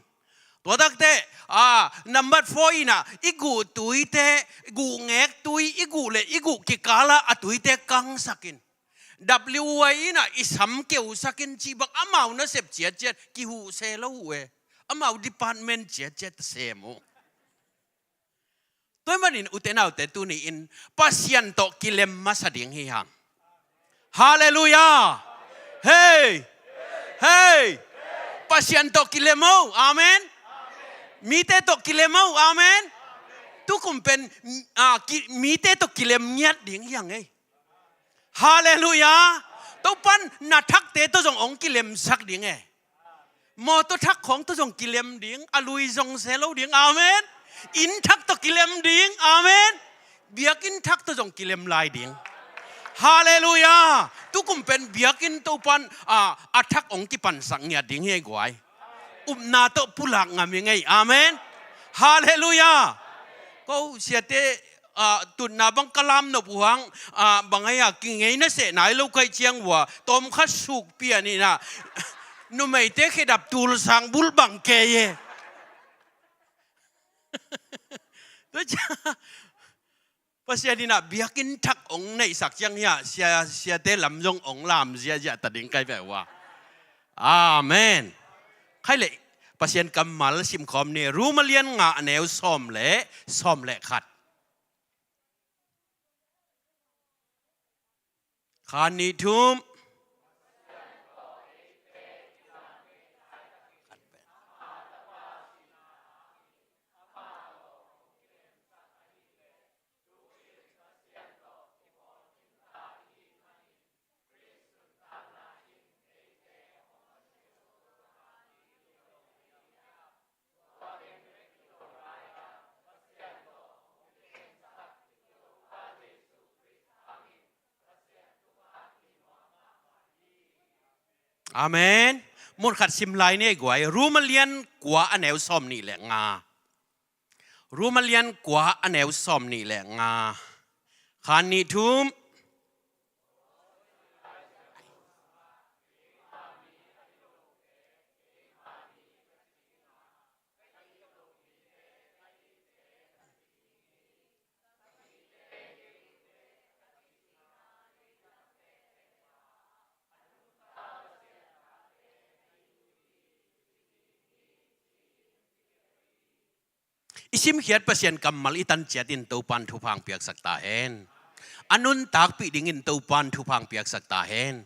Tua takte, a, number four in ah i guh tuite, guh ngek tui, i guh le i guh kikal ah a tuite kangsak in. W Y in ah i sam keusak in ci bang amau nasep ciatciat, kihuh se lo uh e. Amau department ciatciat sem uh. Tua ahih manin ute naute, tuni in Pasian tawh kilem masa ding hi hang. Halleluiah. Hei. Hei. Pasian tawh kilem o. Amen. Mite tawh kilem o. Amen. Tukum pen, a, ki-, mite tawh kilem ngiat ding hi hang ei. Halleluiah. Topan na thakte tawh zong hong kilemsak ding e. Mawtaw thak khawng tawh zong kilem ding, a lui zong se lo ding. Amen. Inn thak tawh kilem ding. Amen. Biakinn thak tawh zong kilem lai ding. Halleluiah. Tukum pen biakinn Topan, a, a thak hong kipansak ngiat ding hi ei guai. Upna tawh pulak ngam hi ngei. Amen. Halleluiah. Ko siate, a, tutna bang ka lam nop uh hang, a, bang ai a kingei na seh nai lo kaih ciang uh a, tawmkhat suk pian in ah, numeite khedap tulsang bulh bang kei e. Tua ciang Pasian in ah biakinn thak hong neihsak ciang hi a, sia, siate lam zong hong lam ziahziah ta ding kai ve uh a. Amen. Khai leh, Pasian kammal simkhawm ni. Rom a lian nga a neu sawm le sawm le khat. Khan nih thum. Amen. Mun khat sim lai ni ei guai. Rom a lian kua a neu sawm nih le nga. Rom a lian kua a neu sawm nih le nga. Khan nih thum. I simkhiat Pasian kammal i tan ciatin Topan thupha piaksak ta hen. A nuntakpih dingin Topan thupha piaksak ta hen.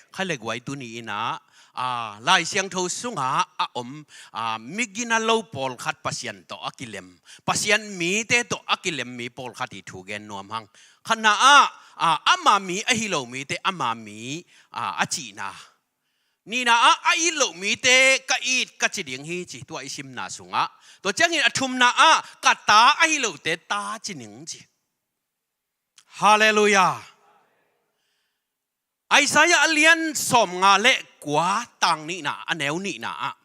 Kha le guai tuni in ah, a, Lai Siangtho sungah a om, a, migina lo pawlkhat Pasian tawh a kilem, Pasian mite tawh a kilem mi pawlkhat i thu gen nuam hang. Khatna ah, a, ama mi ahi lo mite ama mi, a, a cihna. Nihna ah, a it loh mite ka it ka ci ding hi ci, tua i simna sungah. Tua ciangin a thumna ah, ka ta ahi lote ta ci ning ci. Halleluiah. Isaiah a lian sawmnga le kua tang nihna, a neu nihna ah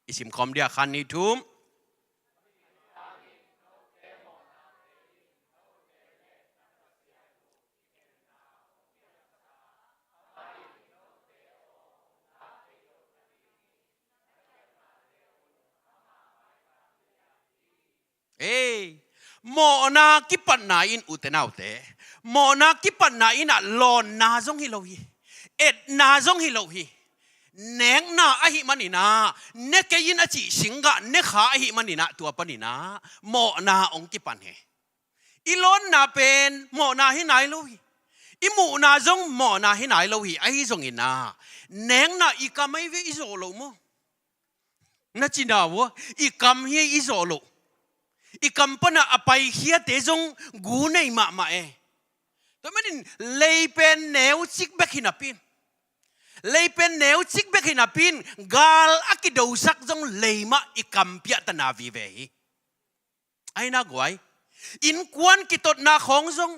i simkhawm dia, khan nih thum. Ei, mawhna kipatna in, ute naute, mawhna kipatna in ah lawnna zong hi lo hi. Etna zong hi lo hi. Nekna ahih manin ah, ne kei in a cih singgah ne kha ahih manin ah, tua panin ah mawhna hong kipan hi. I lawnna pen mawhna hi nai lo hi. I muhna zong mawhna hi nai lo hi. Ahi zongin ah, nekna i kam ahi ve, i zawh loh maw? Na ci na uh, i kam hi, i zawh loh. I kam pan a paikhiate zong gu nei mahmah e. Tua manin lei pen neucik bek hi napi in, lei pen neucik bek hi napi in, gal a kidosak zong lei mah i kam piahtana vive hi. Ahi na guai. Innkuan kitotna khawng zong,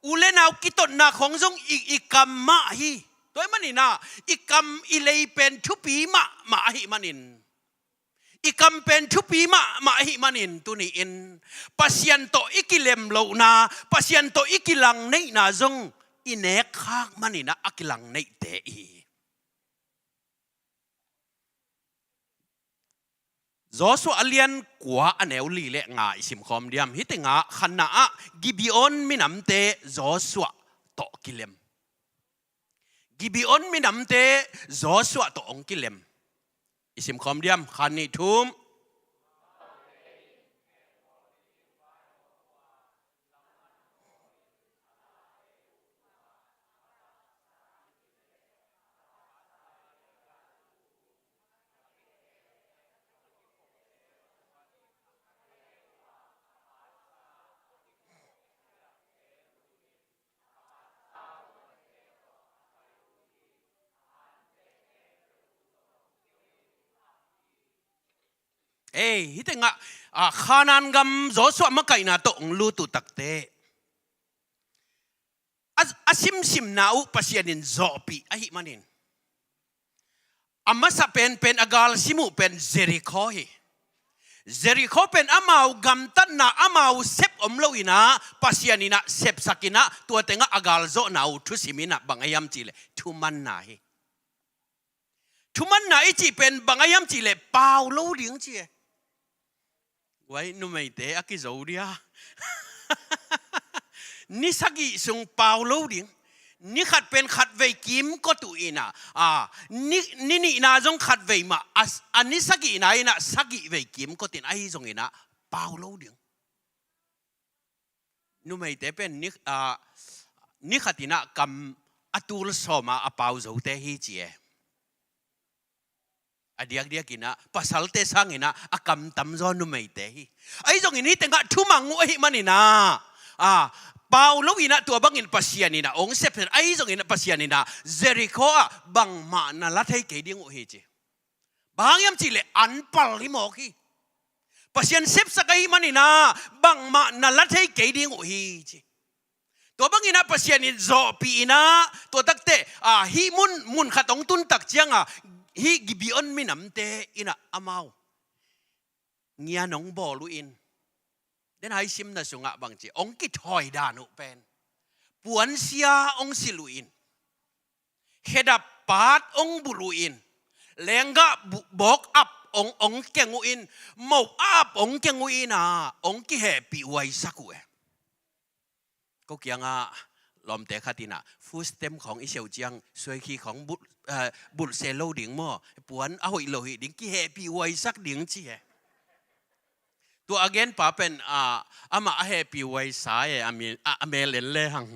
u le nau kitotna khawng zong i, i kam mah hi. Tua ahih manin ah, i kam, i lei pen thupi mahmah ahih manin, i kam pen thupi mahmah ahih manin, tuni in Pasian tawh i kilem lohna, Pasian tawh i kilang neihna zong i nek khak manin ah, a kilang neihte i hi. Joshua a lian kua a neu li le nga i simkhawm diam. Hih tengah khatna ah Gibeon minamte Joshua tawh kilem. Gibeon minamte Joshua tawh hong kilem. I simkhawm diam, khan nih thum. Ei, hih tengah, a, Kanaan gam Joshua makaihna tawh hong lut uh takte, a, a simsimna uh Pasian in zawhpih ahih manin, a masa penpen a gal sim uh pen Jericho hi. Jericho pen amau gamtatna, amau sep om lo in ah, Pasian in ah sepsak in ah, tua tengah a gal zawhna uh thusim in ah, bang a hiam cih leh thumanna hi. Thumanna i cih pen bang a hiam cih leh pau lo ding ci e. Guai, numeite a kizo dia. Ni sagih sung pau lo ding. Ni khat pen khat vei kimkot uh in ah, a, ni, ni nihna zong khat vei mah, a, a ni sagihna in ah sagih vei kimkot in ahi zongin ah pau lo ding. Numeite pen ni, a, ni khat in ah kam a tul sawm a a pau zote hi ci e. A diakdiak in ah pasalte sang in ah a kam tamzaw numeite hi. Ahi zongin hih tengah thumang uh ahih manin ah, a, pau lo in ah tua bangin Pasian in ah hong sepsak, ahi zongin ah Pasian in ah Jericho ah bangmah na la thei kei ding uh hi ci. Bang hang hiam cih leh an pal hi mawk hi. Pasian sepsak ahih manin ah bangmah na la thei kei ding uh hi ci. Tua bangin ah Pasian in zawhpih in ah, tua takte, a, hih mun, mun khat hong tun tak ciang a, hih Gibeon minamte in ah amau ngian hong bawl uh in. Den hai simna sungah bangci, hong kithawi dan uh pen, puansia hong silh uh in, khedap paat hong bulh uh in, lenggah bu-, bawk ap hong, hong keng uh in, moh a ap hong keng uh in ah, hong kihehpihhuaisak uh e. Ko kiangah lawmte khat in ah, food stamp khawng i siau ciang suaikhi khawng bulh, eh, bulh se lo ding maw? Puan a hoih lo hi ding, kihehpihhuaisak ding ci e. Tua a genpa pen, a, amah a hehpihhuai sa e, a mi, a, a mel en le hang.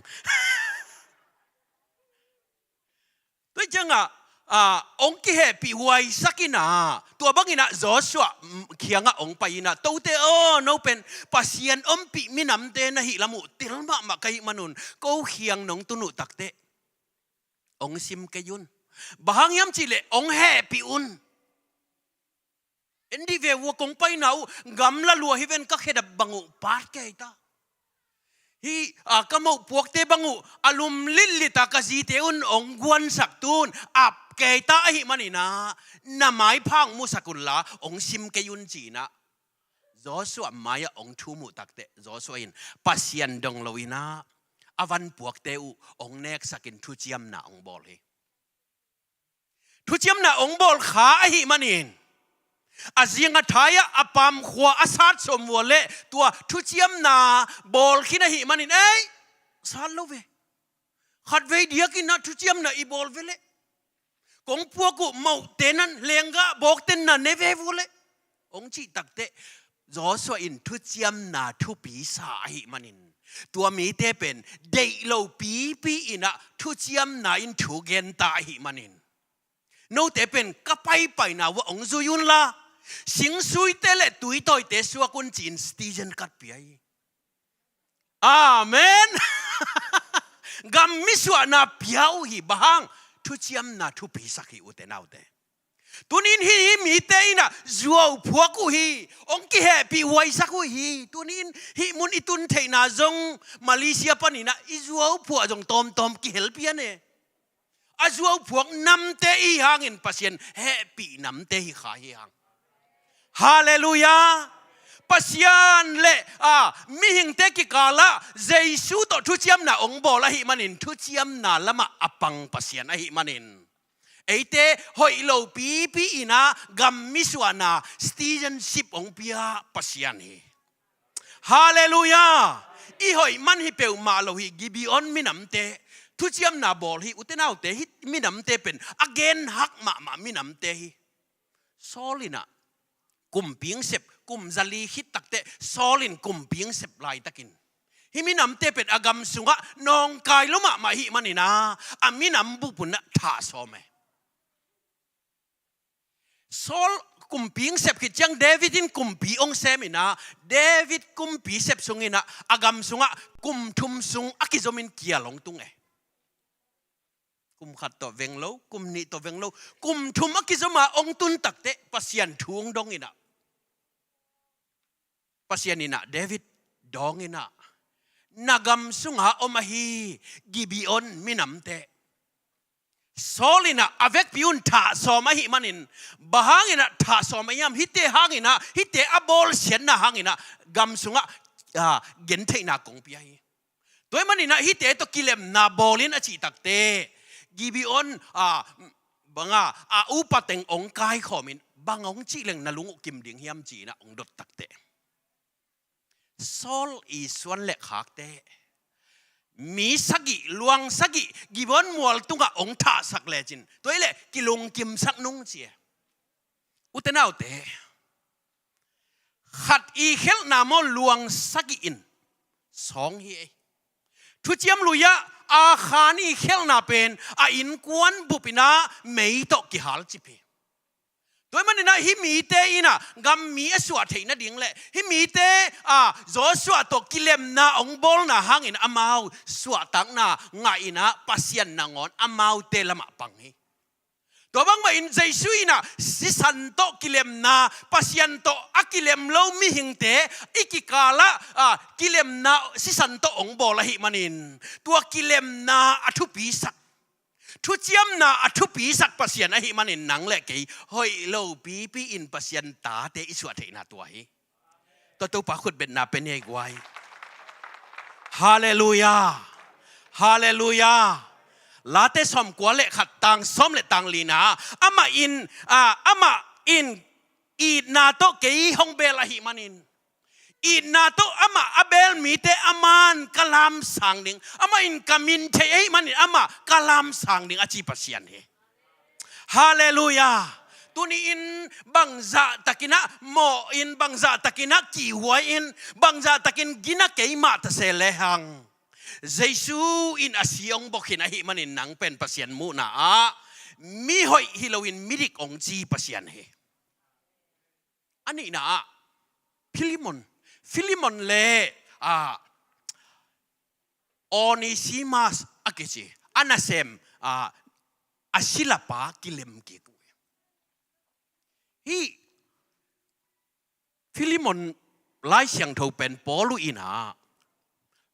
Tua ciangah, a, hong kihehpihhuaisak in ah, tua bangin ah Joshua, mm, kiangah hong pai in ah, "Tote aw, no pen Pasian ompih minamte na hih lam uh tel mahmah ka hih manun, ko kiang nong tun uh takteh hong sim kei un. Bang hang hiam cih leh hong hehpih un. En dih ve vua, kong paina uh gamla lua hi ven, ka khedap bang uh paat kei ta. Hih, a, ka moh puakte bang uh a lum litlit a ka zite un hong guansak tun ap kei ta ahih manin ah, na maipha hong musak unla hong sim kei un," ci-in ah Joshua mai-ah hong thum uh takteh, Joshua in Pasian dong lo-in ah a van puakte uh hong neksakin thuciamna hong bawl hi. Thuciamna hong bawl kha ahih manin, a zing a thai-ah a pamkhua a sat sawm vua leh tua thuciamna bawl khin ahih manin, "Ei, sat lo ve. Khatvei diakin ah thuciamna i bawl ve leh. Kong puak uh mohte nan lenggah bawkte na ne ve vua leh," hong cih takteh, Joshua in thuciamna thupi sa ahih manin, tua mite pen deih lo pipi in ah thuciamna in thu gen ta ahih manin, note pen ka paipaina uah hong zui unla, singsuite le tuitawite suak un, ci-in citizen card pia hi. Amen. Gam misuahna pia uh hi. Bang hang? Thuciamna thupisak hi, ute naute. Tuni-in hih mite in ah zuauphuak uh hi. Hong kihehpihhuaisak uh hi. Tuni-in hih mun i tun theihna zong, Malaysia panin ah i zuauphuah zong tawmtawm kihel pian e. A zuauphuak namte i hih hangin Pasian hehpih namte hi kha hi hang. Halleluiah. Pasian le, a, mihingte kikalah Jesu tawh thuciamna hong bawl ahih manin thuciamna lamah a pang Pasian ahih manin, eite hoih lo pipi in ah gam misuahna citizenship hong pia Pasian hi. Halleluiah. I hoih man hi peuhmah lo hi. Gibeon minamte thuciamna bawl hi, ute naute. Hih minamte pen a genhak mahmah minamte hi. Saul in ah kumpi hong sep, kum zali khit takteh Saul in kumpi hong sep laitakin, hih minamte pen a gam sungah nawngkai lua mahmah ahih manin ah, a minam bup un ah thah sawm e. Saul kumpi hong sep khit ciang David in kumpi hong sem in ah, David kumpi sep sungin ah, a gam sungah kum thum sung a kizomin kial hong tung e. Kum khat tawh veng lo, kum nih tawh veng lo, kum thum a kizom a hong tun takteh Pasian thu hong dong in ah, Pasian in ah David dawng in ah, "Na gam sungah om ahi, Gibeon minamte." Saul in ah a vekpi un thah sawm ahih manin, bang hangin ah thah sawm ahi hiam? Hihte hangin ah, hihte a bawlsiatna hangin ah gam sungah, a, gentheihna kong pia hi. Tua ahih manin ah hihte tawh kilemna bawl in a cih takteh, Gibeon, a, bang a, a upa teng hong kaikhawm in, "Bang hong cih leng na lung uh kim ding hiam?" ci-in ah hong dot takteh, Saul i suan le khakte, mi sagih, luang sagih Gibeon mual tungah hong thahsak lecin, tua hi leh kilungkimsak nung ci e. Ute naute, khat i khialhna maw, luang sagih in sawng hi ei. Thuciam Lui-ah Akhan i khialhna pen a innkuan bup in ah mei tawh kihalcip hi. Tua ahih manin ah hih mite in ah gam mi a suah theih nading leh hih mite, a, Joshua tawh kilemna hong bawlna hangin amau suahtakna ngah in ah Pasian nangawn amaute lamah pang hi. Tua bangmah in Jesu in ah sisan tawh kilemna, Pasian tawh a kilem lo mihingte i kikalah, a, kilemna sisan tawh hong bawl ahih manin, tua kilemna a thupisak, thuciamna a thupisak Pasian ahih manin, nang le kei hoih lo pipi in Pasian tate i suah theihna tua hi. Tua Topa khutbetna pe ni ei guai. Halleluiah. Halleluiah. Late sawmkua le khat, tang sawm le tang li-na, amah in, a, amah in itna tawh kei hong beel ahih manin, itna tawh amah a beel mite aman ka lamsang ding, amah in ka min thei ahih manin amah ka lamsang ding a ci Pasian hi. Halleluiah. Tuni-in bangzahtakin ah mawh in, bangzahtakin ah kihhuai in, bangzahtakin gina kei mah ta se lehang, Jesu in a si hong bawk hi-in ahih manin nang pen Pasian muhna ah mihoih hi loin midik hong ci Pasian hi. A nihna ah Filemon, Filemon le, a, Onesimas a kici, a nasem, a, a silapa kilem kik uh hi. Hih Filemon Lai Siangtho pen Paul uh in ah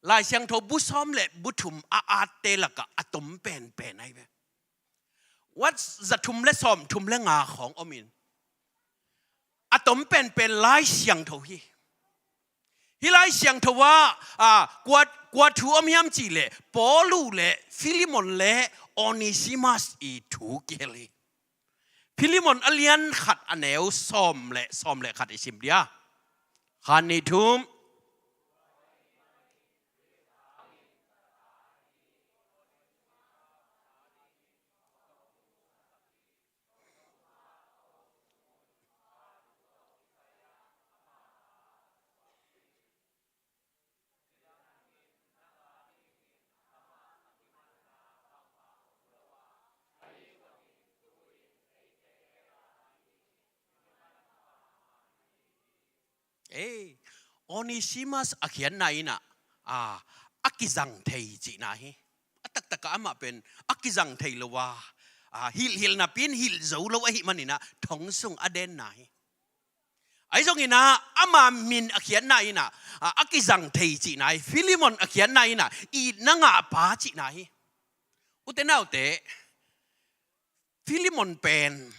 Lai Siangtho bu sawm le bu thum a atte lakah a tom penpen ahi ve. Wat za thum le sawm thum le nga khawng om in, a tom penpen Lai Siangtho hi. Hih Lai Siangtho ah, a, kua, kua thu om hiam cih leh Paul uh le Filemon le Onesimas i thu kihel hi. Filemon a lian khat a neu sawm le, sawm le khat i sim dia. Khat, nih, thum. Ei, Onesimas a khiatna in ah, a, a kizang thei cihna hi. A taktak ah amah pen a kizang thei lo a, a, hilhhilh napi in hilh zo lo ahih manin ah thong sung a denna hi. Ahi zongin ah ama min a khiatna in ah, a, a kizang thei cihna hi. Filemon a khiatna in ah itna ngahpa cihna hi. Ute naute, Filemon pen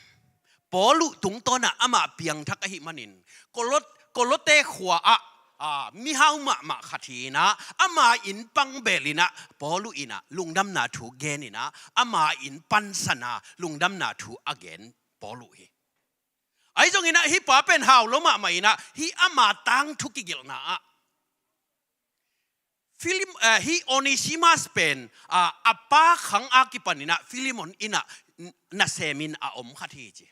Paul uh tungtawn ah amah piangthak ahih manin, Kolot, Kolote khua ah, a, mihau mahmah khat hi-in ah, ama inn pang beel in ah Paul uh in ah lungdamna thu gen in ah, ama inn pansan a lungdamna thu a gen Paul uh hi. Ahi zongin ah hih pa pen hau lo mahmah in ah, hih ama tangthu kigelhna ah Filim-, eh, hih Onesimas pen, a, a pa khang a kipan in ah Filemon in ah n-, nasem in a om khat hi ci.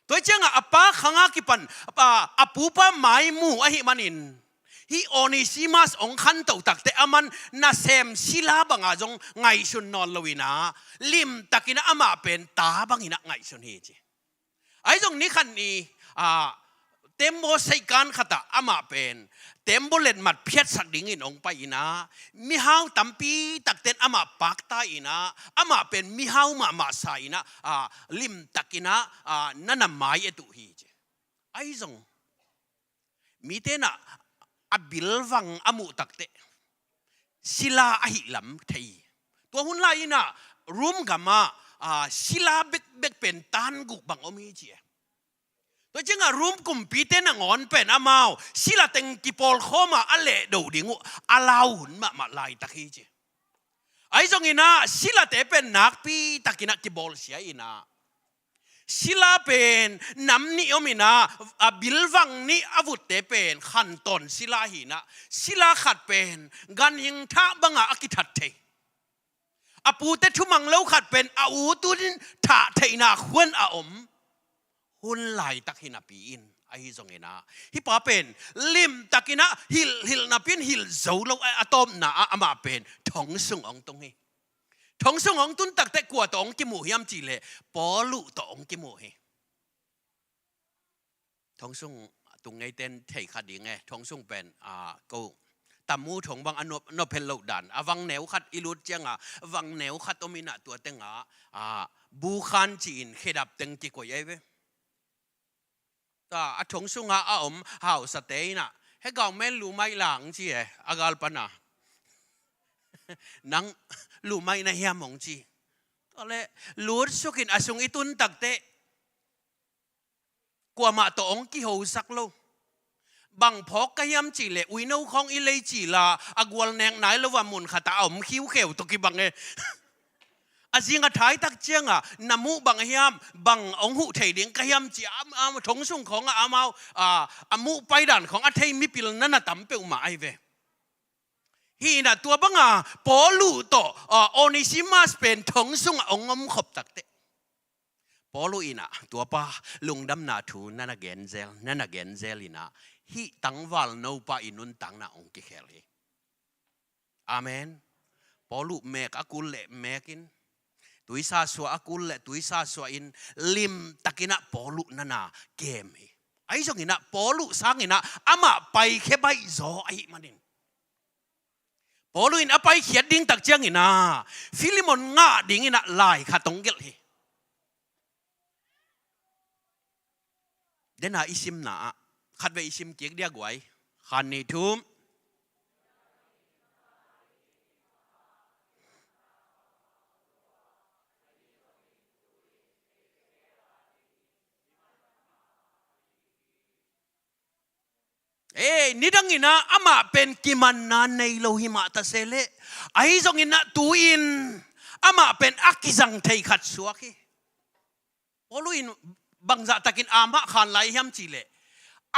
Tua hi ciangah a pa khang a kipan, a, a pupa maimu ahih manin, hih Onesimas hong khanto takteh aman nasem sila banga zong ngaihsun nawn lo in ah, limtakin ah amah pen ta bangin ah ngaihsun hi ci. Ahi zong ni khat ni, a, tembaw seikan khat ah amah pen tembaw letmat phiatsak dingin hong pai in ah, mihau tampi takten amah pakta in ah, amah pen mihau mahmah sa in ah, a, limtakin ah, a, na na mai-et uh hi ci. Ahi zong mite in ah a bilvang a muh takteh sila ahih lam thei hi. Tua hun lai in ah Rom gam ah, a, sila bekbek pen tan guk bang om hi ci e. Tua ciangah Rom kumpite nangawn pen amau sila teng kipawlkhawm a a lehdo ding uh a lau hun mahmah laitak hi ci. Ahi zongin ah silate pen nakpi takin ah kibawlsia in ah, Sila pen nam nih om inah, a bilvang nih a vutte pen khantawn sila hi inah, sila khat pen ganhing thah bangah a kithat thei. A pute thumang lo khat pen a u tun thah theihna khuan a om hun laitak hi napi in, ahi zong inah hih pa pen limtak inah hilh, hilh napi in hilh zo lo a, a tawpna ah amah pen thong sung hong tung hi. Thong sung hong tun takteh kua tawh hong kimuh hiam cihleh Paulu tawh hong kimuh hi. Thong sung tung ngeiten thei kha ding e, thong sung pen, a, ko tamu thong bang a nop, nop het loh dan. A vangneu khat i lut ciangah, vangneu khat om inah tua tengah, a, bu khan ci-in khedap teng kikoih ei ve. Ta, a thong sungah a om hausate inah, he gau men lu mai lang ci e, a gal pana. Nang lu mai na hiam hong ci. Tua le, lut sukin a sung i tun takteh kuamah tawh hong kihosak lo. Bang phawk ka hiam cihleh uino khawng i lei cila a gual nek nai lo a mun khatah a om khiukheu tawh kibang e. A zing a thaitak ciangah na muh bang a hiam, bang hong huh thei ding ka hiam ci a, a, thong sung khawngah amau, a, a muh paidan khawng a thei mipil na na tam peuhmah ai ve. Hi inah tua banga Paulu tawh, a, Onesimas pen thong sungah hong om khop takteh Paulu inah tuapa lungdamna thu na na genzel, na na genzel inah hih tangval nopa i nuntakna hong kikhel hi. Amen. Paulu mek a kul leh mek in, tuisa suah a kul leh tuisa suah in, limtak inah Paulu na na kem hi. Ahi zong inah Paulu sang inah amah paikhia baih zaw ahih manin Paulu in a paikhiat ding tak ciang inah Filemon ngah ding inah lai khat hong gelh hi. Dena i simna ah khatvei i sim kik dia guai. Khan ni thum. Ei, nidang inah amah pen kimanna nei lo hi mah ta se leh, ahi zong inah tu-in amah pen a kizang thei khat suak hi. Paulu in bangzah takin amah khan lai hiam cihleh,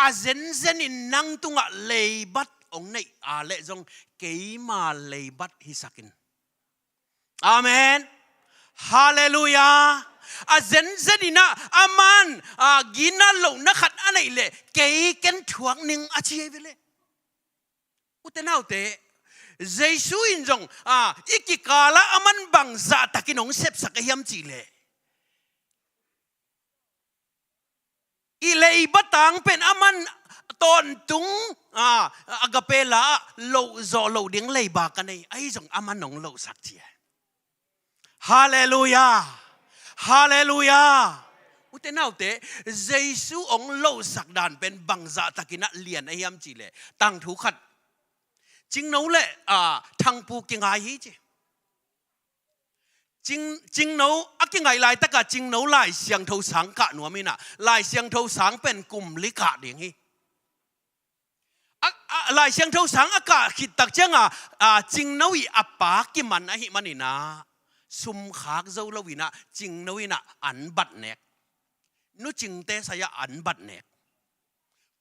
a zenzen in nang tungah leibat hong neih a leh zong keima leibat hisakin. Amen. Halleluiah. A zenzen inah aman, a, gina lohna khat a neih leh kei ken thuak ning a ci ei ve leh. Ute naute, Jesu in zong, a, i kikalah aman bangzah takin hong sepsak a hiam cihleh, i leiba tang pen aman tawntung, a, agape la-ah loh zawh loh ding leiba ka nei. Ahi zong aman hong lohsak ci e. Halleluiah. Halleluiah. Ute naute, Jesu hong lohsak dan pen bangzah takinah lian a hiam cihleh, tangthu khat, Cingno le, a, Thangpu kingai hi ci. Cing, Cingno a kingaih laitaka Cingno Lai Siangtho sang kah nuam inah, Lai Siangtho sang pen kum li kah ding hi. A, a, Lai Siangtho sang a kah khit tak cianga, a, Cingno i a pa kiman ahih maninah, sum khak zo lo inah Cingno inah an bat nek. Nu Cingte sai-ah an bat nek.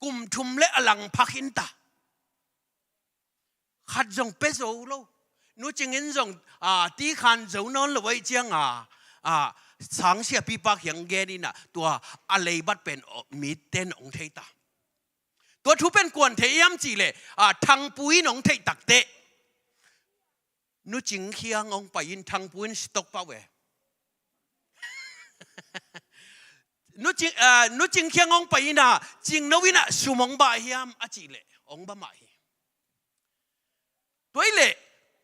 Kum thum le a lang pha khin ta. Khat zong pia zo lo. Nu Cing in zong, a, tikhan zo nawn lo ahih cianga, a, sang siapipa kiang gen inah tua a leibat pen, o, mite in hong thei ta. Tua thu pen kuan thei hiam cihleh, a, Thangpu in hong theih takteh, Nu Cing kiang hong pai in Thangpu in stock pah ve. Nu Cing, a, Nu Cing kiang hong pai inah, Cingno inah sum hong bah hiam a cihleh hong bah mah hi. Tua hileh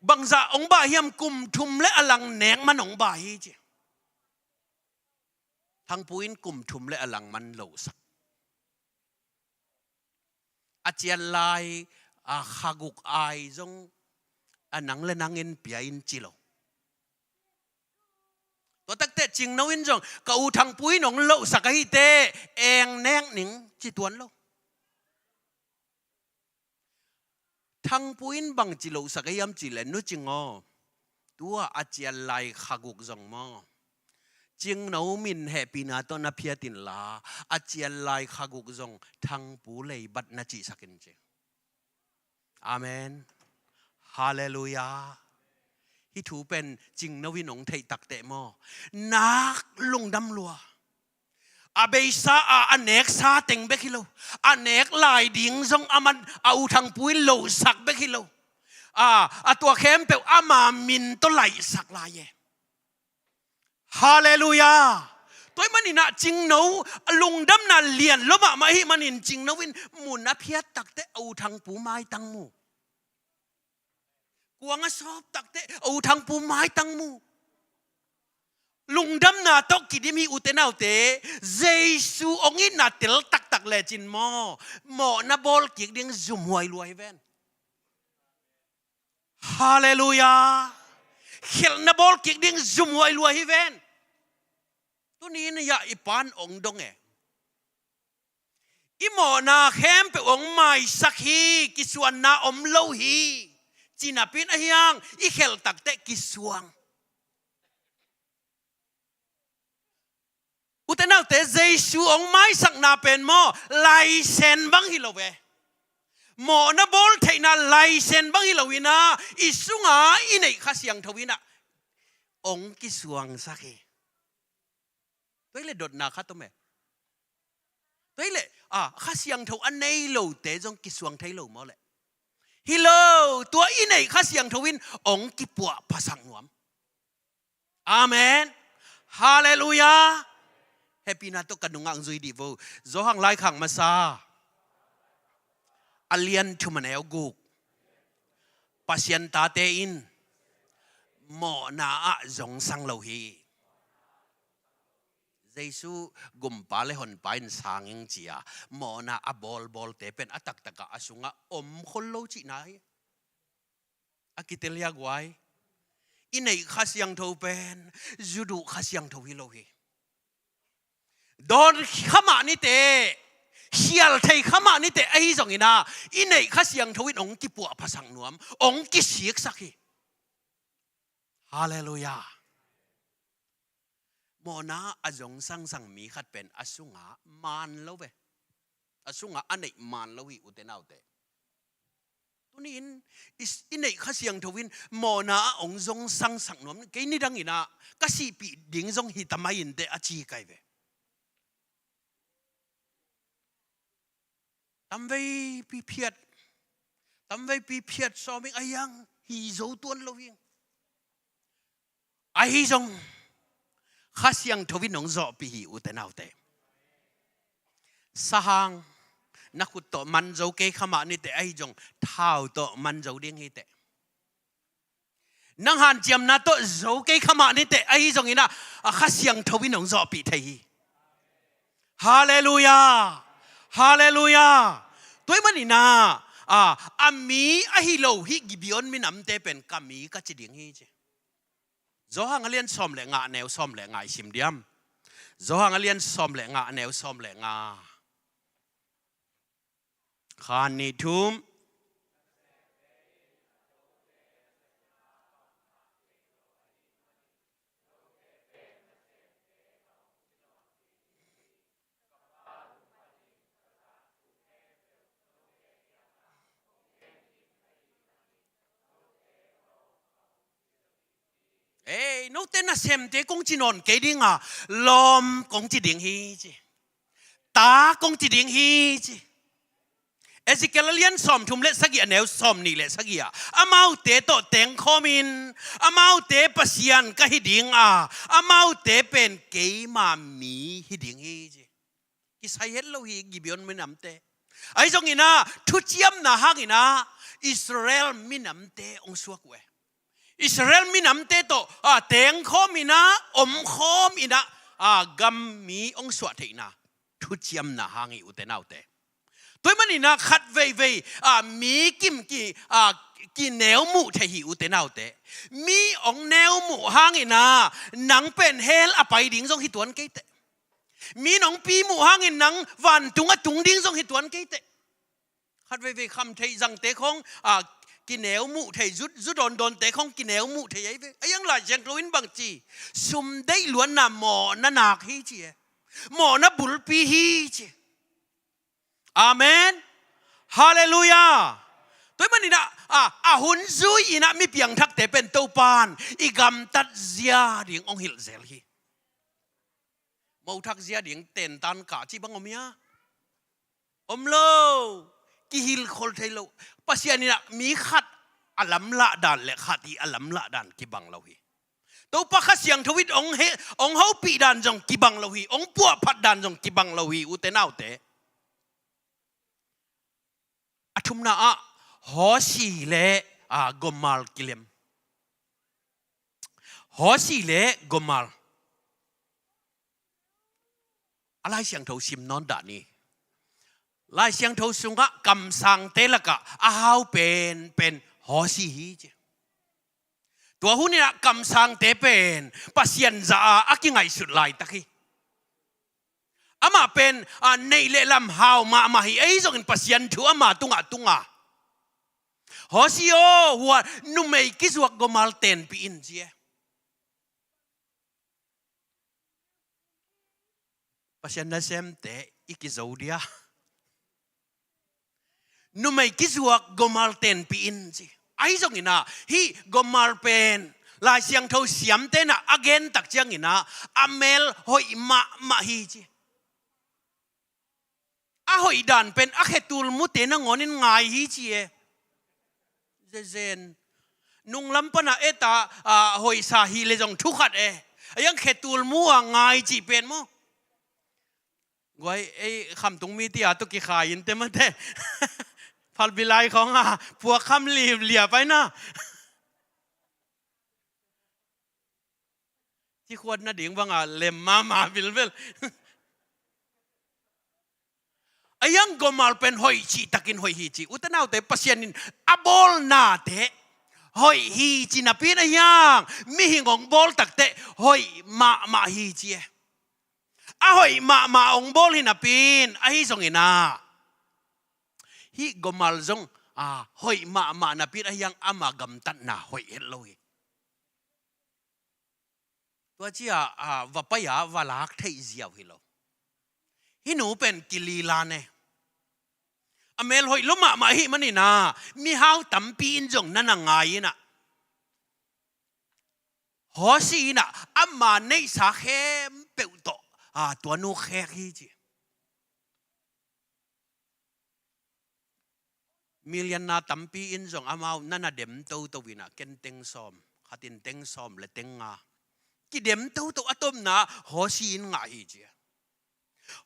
bangzah hong bah hiam, kum thum le a lang nek man hong bah hi ci. Thangpu in kum thum le a lang man lohsak. A cian lai, a, kha guk ai zong, a, nang le nang in pia in ci lo. Tua takteh Cingno in zong, ka u Thangpu in hong lohsak ahih teh eng nek ning ci tuan lo. Thangpu in bangci lohsak a hiam cihleh, Nu Cing aw, tua a cian lai kha guk zong maw, Cingno min hehpihna tawh na phiat inla, a cian lai kha guk zong thangpu leibat na cihsak in ci. Amen. Halleluiah. Hih thu pen cingno in hong theih takteh maw, nak lungdam lua. A beisa a, a neksa teng bek hi lo. A nek lai ding zong a man, a u thangpu in losak bek hi lo. A, a tua khempeuh ama min tawh laihsak lai e. Halleluiah. Tua ahih manin ah cingno, lungdamna lian lua mahmah ahih manin cingno in mun a phiat takteh a u thangpu maitang mu. Kuang a sawp takteh a u thangpu maitang mu. Lungdamna tawh kidim hi ute naute, Jesu hong itna tel taktak lecin maw, mawhna bawl kik ding zumhuai lua hi ven. Halleluiah. Khelhna bawl kik ding zumhuai lua hi ven. Tuni in ah i pan hong dong e. I mawhna khempeuh hong maisak hi, kisuanna om lo hi. Ci napi in ahi hang i khelh takteh kisuang. Ute naute, Jesu hong maisakna pen maw, laisen bang hi lo ve. Mawhna bawl theihna laisen bang hi lo in ah, i sungah i neih Kha Siangtho in ah hong kisuangsak hi. Tua hi leh dotna khat om e. Tua hi leh, a, Kha Siangtho a nei lote zong kisuang thei lo maw leh? Hi lo, tua i neih Kha Siangtho in hong kipuahphasak nuam. Amen. Halleluiah. Hehpihna tawh ka nungah hong zui dih vo. Johan Laikhak Masa, a lian thum, a neu guk. Pasian tate in mawhna ah zongsang lo hi. Jesu gumpa le honpa in sang ing ci-a mawhna a bawlbawlte pen a taktak ah a sungah om khol lo cihna hi. A kitel hi a guai. I neih Kha Siangtho pen zu duh Kha Siangtho hi lo hi. Dawn kha mah ni teh, khial thei kha mah ni teh, ahi zongin ah i neih Kha Siangtho in hong kipuahphasak nuam, hong kisiksak hi. Halleluiah. Mawhna a zong sangsang mi khat pen a sungah maan lo ve. A sungah a neih maan lo hi ute naute. Tuni in i, i neih Kha Siangtho in mawhna ah hong zong sangsak nuam, kei nidangin ah ka sihpih ding zong hi ta mai inteh a ci kai ve. Tamveipi phiat, tamveipi phiat sawm ing, ahi hang hi zo tuan lo ing. Ahi zong Kha Siangtho in hong zawhpih hi ute naute. Sahang na khut tawh man zo kei kha mah ni teh, ahi zong thau tawh man zo ding hi teh. Nang hanciamna tawh zo kei kha mah ni teh, ahi zongin ah, a Kha Siangtho in hong zawhpih thei hi. Halleluiah. Halleluiah. Tua ahih manin ah, a, a mi ahi lo hih Gibeon minamte pen ka mi ka ci ding hi ci. Johan a lian sawm le nga, a neu sawm le nga i sim diam. Johan a lian sawm le nga, a neu sawm le nga. Khan, nih, thum. Ei, note nasemte kong ci nawn kei ding a, lawm kong ci ding hi ci. Ta kong ci ding hi ci. Ezekiel a lian sawmthum le sagih, a neu sawmnih le sagih ah, amaute tawh tengkhawmin, amaute Pasian ka hi ding a, amaute pen keima mi hi ding hi ci. Kisai het lo hi Gibeon minamte. Ahi zongin ah, thuciamna hangin ah Israel minamte hong suak uh e. Israel minamte tawh, a, tengkhawmin ah, omkhawmin ah, a, gam mi hong suah theihna thuciamna hang hi ute naute. Tua ahih manin ah khat veivei, a, mi kim ki, a, kineu muh thei hi ute naute. Mi hong neu muh hangin ah nang pen hell a pai ding zong hi tuan kei teh. Mi nong pi muh hangin nang vantung a tung ding zong hi tuan kei teh. Khat veivei khamtheih zangte khong, a, kineu muh thei, zu, zu dawndawnte khong kineu muh thei ahi ve. A hiang Lai Siangtho in bang ci? Sum deih luatna mawhna nak hi ci e. Mawhna bulpi hi ci. Amen. Halleluiah. Tua ahih manin ah, a, a hun zui-in ah mi piangthakte pen Topa'n i gamtat zia ding hong hilh zel hi. Mothak zia ding tentan kah cih bang om hia? Om lo. Kihilh khol thei lo. Pasian in ah mi khat a lamlah dan le khat i a lamlah dan kibang lo hi. Topa Kha Siangtho in hong he, hong hopih dan zong kibang lo hi. Hong puahphat dan zong kibang lo hi, ute naute. A thumna ah Hosi le, a, Gomer kilem. Hosi le Gomer. A Lai Siangtho sim nawn dah ni. Lai Siangtho sungah kamsangte lakah a hau penpen Hosi hi ci. Tua hun in ah kamsangte pen Pasian za-a a kingaihsut laitak hi. Amah pen, a, neih le lam hau mahmah hi. Ahi zongin Pasian thu ama tungah tunga, Hosi aw, hua numei kizuak Gomer tenpih in ci e. Pasian nasemte i kizo dia. Numei kizuak Gomer tenpih in ci. Ahi zongin ah hih Gomer pen Lai Siangtho siamte in ah a gen tak ciangin ah a mel hoih mahmah hi ci. A hoih dan pen a khetul mute nangawn in ngai hi ci e. Zezen. Nunglam pan a et a, a, hoihsa hi le zong thu khat e. A hiang khetul mu a ngai cih pen maw? Guai, ei, khamtung mi ti a tu kikhai in te mate. Phalbi lai khawng a puak kham limlim pai na. Ci khuat nading bang a lem mahmah bilbel. A hiang Gomer pen hoih cihtakin hoih hi ci. Ute naute, Pasian in a bawlnate hoih hi ci napi in a hiang mihing hong bawl tak teh hoih mahmah hi ci e. A hoih mahmah hong bawl hi napi in, ahi zongin ah hih Gomer zong, a, hoih mahmah napi in a hiang ama gamtatna hoih het lo hi. Tua ci a, a, va pai a va lak theih ziau hi lo. Hih nu pen kilila ne. A mel hoih lo mahmah ahih manin ah mihau tampi in zong na na ngai in ah, Hosi in ah ama neihsa khempeuh tawh, a, tua nu khek hi ci. Milianna tampi in zong amau na na dem toto in ah, ken teng sawm, khat in teng sawm le teng nga. Kidem toto a tomna Hosi in ngah hi ci a.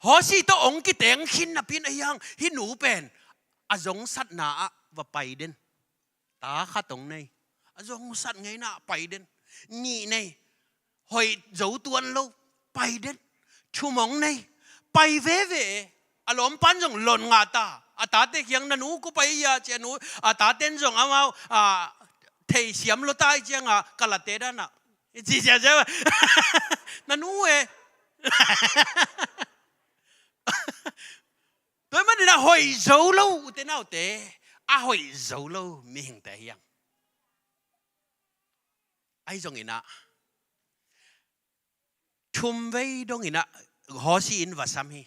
Hosi tawh hong kiteng khin napi in a hiang hih nu pen a zongsatna ah va pai den. Ta khat hong nei. A zongsat ngeina ah pai den. Nih nei. Hoih zo tuan lo. Pai den. Thum hong nei. Pai veve. A lawmpan zong lon ngah ta. A tate kiang, "Na nu kua pai hia?" ci a, nu, a taten zong amau, a, thei siam lo ta hi ciang a, kalate dan a, ci sia sia. "Na nu e." Tua ahih manin a hoih zo lo, ute naute. A hoih zo lo mihingte hiang. Ahi zongin ah thum vei dongin ah Hosi in va sam hi.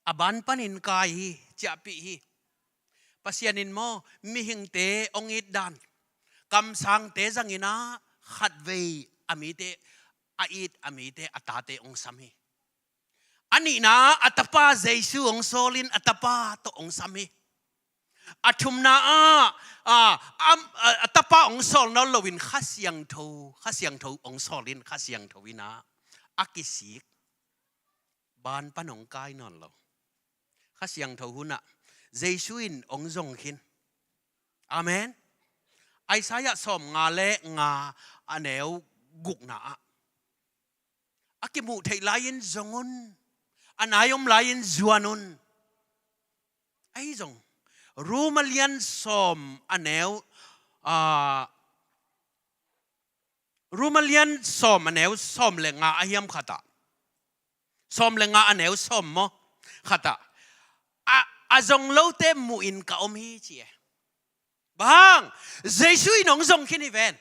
A ban panin kai hi, ciahpih hi. Pasian in maw, mihingte hong it dan, kamsangte zangin ah khat vei a mite, a it a mite, a tate hong sam hi. A nihna, a tapa Jesu hong sawlin a tapa tawh hong sam hi. A thumna ah, a, a, a, a tapa hong sawl nawn loin Kha Siangtho, Kha Siangtho hong sawlin Kha Siangtho in ah a kisik. Ban pan hong kai nawn lo. Kha Siangtho hun ah Jesu in hong zong khin. Amen. Isaiah sawmnga le nga, a neu gukna ah, "A kimuh theih lai-in zong un. A nai om lai-in zuan un." Ahi zong, Rom a lian sawm a neu, a, Rom a lian sawm a neu sawm le nga a hiam khat ah. Sawm le nga a neu sawm maw? Khat ah, "A, a zong lote muhin ka om hi," ci e. Bang hang, Jesu in hong zong khin hi ven.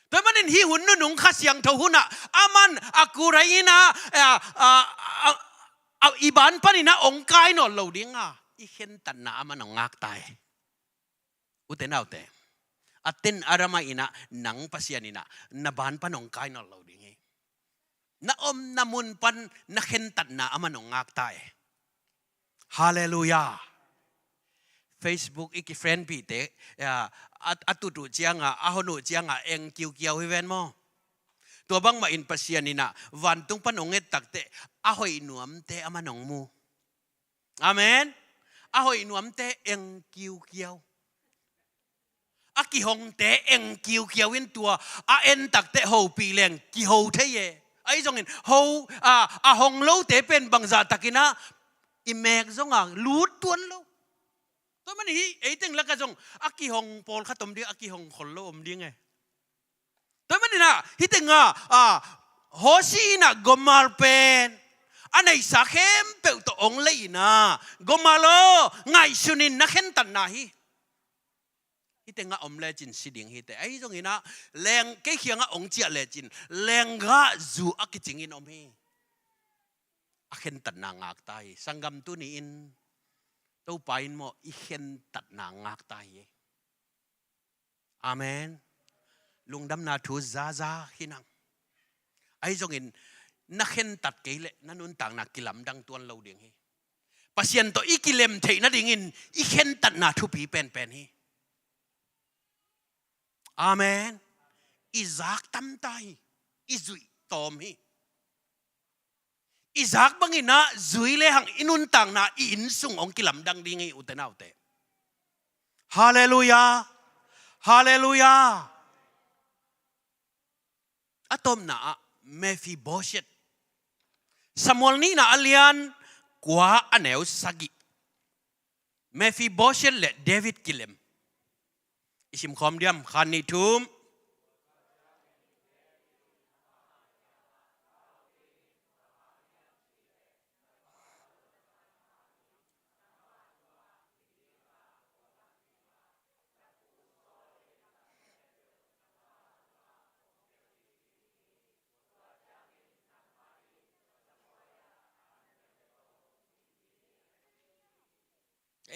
Tua ahih manin hih hun nunung Kha Siangtho hunah aman a kurai inah, a, a, a, a, i ban paninah hong kai nawn lo ding a, i khentatna aman hong ngak ta hi. Ute naute, a ten a ramah inah nang Pasian inah na ban pan hong kai nawn lo ding hi. Na omna mun pan na khentatna aman hong ngak ta hi. Halleluiah. Facebook i ki-friend pihte, a, a, a tut uh ciangah, a hon uh ciangah eng kiukiau hi ven maw? Tua bangmah in Pasian inah vantung pan hong et takteh a hoih nuamte aman hong mu. Amen. A hoih nuamte eng kiukiau. A kihongte eng kiukiau in tua a en takteh hopih leng kiho thei e. Ahi zongin ho, a, a hong lote pen bangzah takinah i mek zonga lut tuan lo. Tua ahih manin hih ei teng lakah zong a kihong pawlkhat om ding, a kihong khol lo om ding e. Tua ahih maninah hih tengah, a, Hosea inah Gomer pen a neihsa khempeuh tawh hong lei inah, Gomer aw, ngaihsun in, na khentatna hi. Hih tengah om lecin si ding hi teh. Ahi zonginah leng kei kiangah hong ciah lecin lenggah zu a kicingin om hi. A khentatna ngak ta hi. Sanggam, tuni-in Topa in maw i khentatna ngak ta hi. Amen. Lungdamna thu zaza hi nang. Ahi zongin na khentat kei leh na nuntakna kilamdang tuan lo ding hi. Pasian tawh i kilem theih nadingin i khentatna thupi penpen hi. Amen. I zak tamta hi. I zuih tawm hi. I zak banginah zui lehang i nuntakna, i innsung hong kilamdang ding hi, ute naute. Halleluiah. Halleluiah. A tawpna ah Mephibosheth. Samuel nihna a lian kua, a neu sagih. Mephibosheth le David kilem. I simkhawm diam, khat, nih, thum.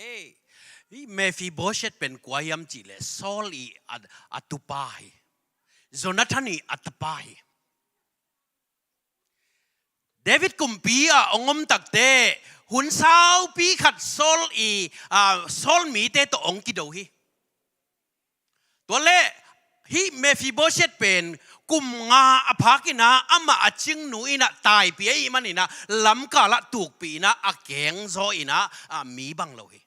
Ei, hih Mephibosheth pen kua hiam cihleh Saul i a, a tupa hi. Jonathan i a tapa hi. David kumpi ah hong om takteh hun saupi khat Saul i, a, Saul mite tawh hong kido hi. Tua leh hih Mephibosheth pen kum nga a phakinah amah a cingnu inah taipih ahih maninah lamkalah tukpih inah a kengzaw inah, a, mi bang lo hi.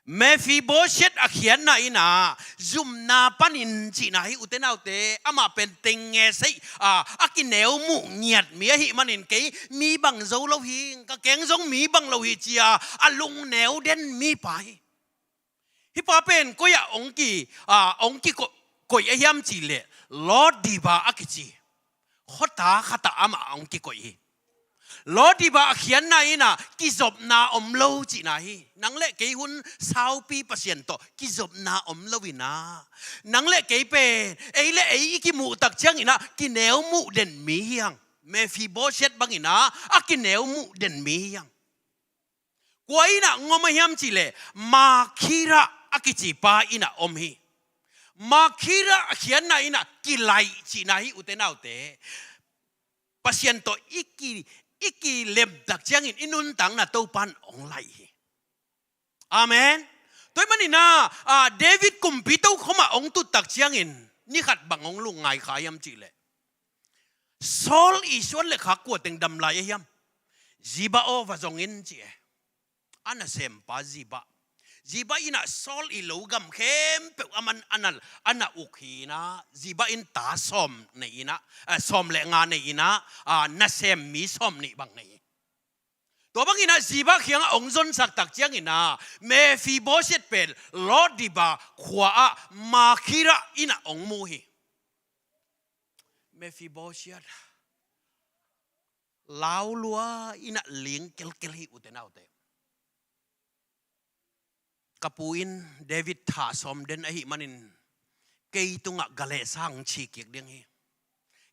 Mephibosheth a khiatna inah zumna panin cihna hi, ute naute, amah pen tengngei sei, a, a kineu muh ngiat mi ahih manin kei mi bang zo lo hi, ka keng zong mi bang lo hi ci-a a lungneu den mipa hi. Hih pa pen koi-ah hong ki, a, hong kiko-, koih a hiam cihleh Lo-debar a kici khuata khatah amah hong kikoih hi. Lo-debar a khiatna inah kizopna om lo cihna hi. Nang le kei hun saupi Pasian tawh kizopna om lo inah, nang le kei pen, ei le ei i kimuh tak cianginah kineu muh den mi hi hang. Mephibosheth banginah a kineu muh den mi hi hang. Kua inah ngom a hiam cihleh Makhir a kicipa inah om hi. Makhir a khiatna inah kilaih cihna hi, ute naute. Pasian tawh i ki, i kilem tak ciangin i nuntakna Topan hong laih hi. Amen. Tua ahih maninah, a, David kumpi tokhomah hong tut tak ciangin ni khat bang hong lungngai kha hiam cihleh Saul i suan le khak kua teng dam lai a hiam? Ziba aw va zong in ci e. A nasempa Ziba. Ziba inah Saul i logam khempeuh aman a na, a na uk hi inah, Ziba in ta sawm nei inah, a, sawm le nga nei inah, a, nasem mi sawm nih bang nei hi. Tua banginah Ziba kiangah hong zonsak tak cianginah Mephibosheth pen Lo-debar khua-ah Makhir inah hong mu hi. Mephibosheth laulua inah ling kelkel hi, ute naute. Ka pu in David thah sawm den ahih manin kei tungah galehsa hong ci kik ding hi.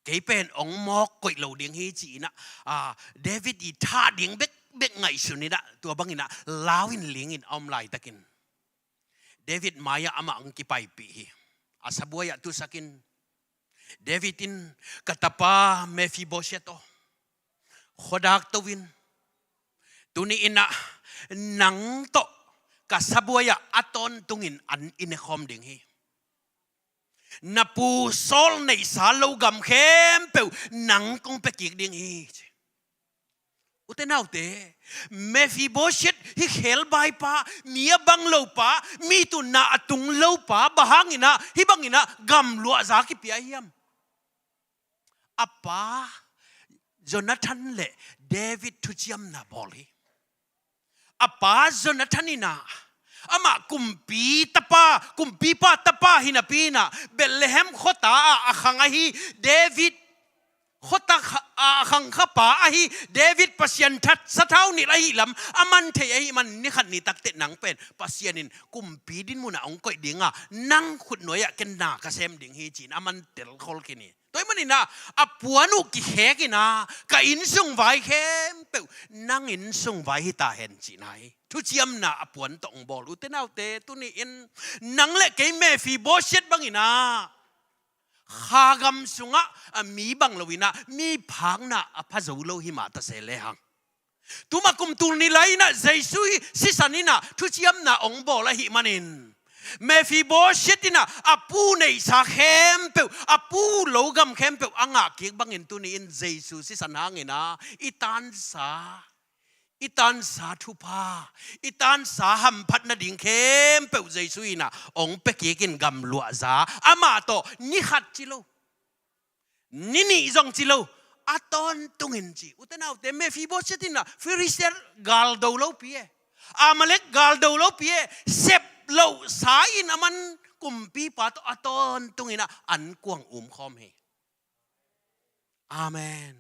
Kei pen hong mawk koih lo ding hi ci-in ah, ah, David i thah ding bekbek ngaihsun in ah, tua bangin ah lau in ling in a om laitakin David mai-ah amah hong kipaipih hi. A sabuai-ah tusak in David in, "Ka tapa Mephibosheth aw, khuadak to in. Tuni in ah nang tawh ka sabuai-ah a tawntungin an i nekhawm ding hi. Na pu Saul neihsa lo gam khempeuh nang kong pia kik ding hi," ci. Ute naute, Mephibosheth hi khelbai pa, mi a bang lo pa, mi tunna a tung lo pa, bang hangin ah, hih bangin ah gamluahza kipia hiam? A pa Jonathan le David thuciamna bawl hi. A pa Jonathan in ah, amah kumpi tapa, kumpipa tapa hi napi in ah, Bethlehem khuata ah a khang ahi David, khuata kha-, a khang kha pa ahi David Pasian that sathau nilh ahih lam a man thei ahih man, ni khat ni takteh nang pen Pasian in kumpi dinmun ah hong koih ding a, nang khutnuai-ah ken na ka sem ding hi ci-in a man telkhol khin hi. Tua ahih manin ah a puan uh kikhek in ah, "Ka innsung vai khempeuh nang innsung vai hi ta hen," cihna hi. Thuciamna a puan tawh hong bawl. Ute naute, tuni in nang le kei Mephibosheth bangin ah, kha gam sungah a mi bang lo in ah, mi phakna a pha zo lo hi mah ta se lehang, tuma kum tul nih lai in ah Jesu hi sisan in ah thuciamna hong bawl ahih manin, Mephibosheth in ah a pu neihsa khempeuh, a pu lo gam khempeuh a ngah kik bangin tuni in Jesu sisan hangin ah i tansa, i tansa thupha, i tansa hamphat nading khempeuh Jesu in ah hong pia kik in gamluahza, amah tawh ni khat ci lo, ni nih zong ci lo, a tawntungin ci. Ute naute, Mephibosheth in ah Philistia galdo lopi e, Amalek galdo lopi e, sep lohsa in a man kumpipa tawh a tawntungin ah ankuang umkhawm hi. Amen.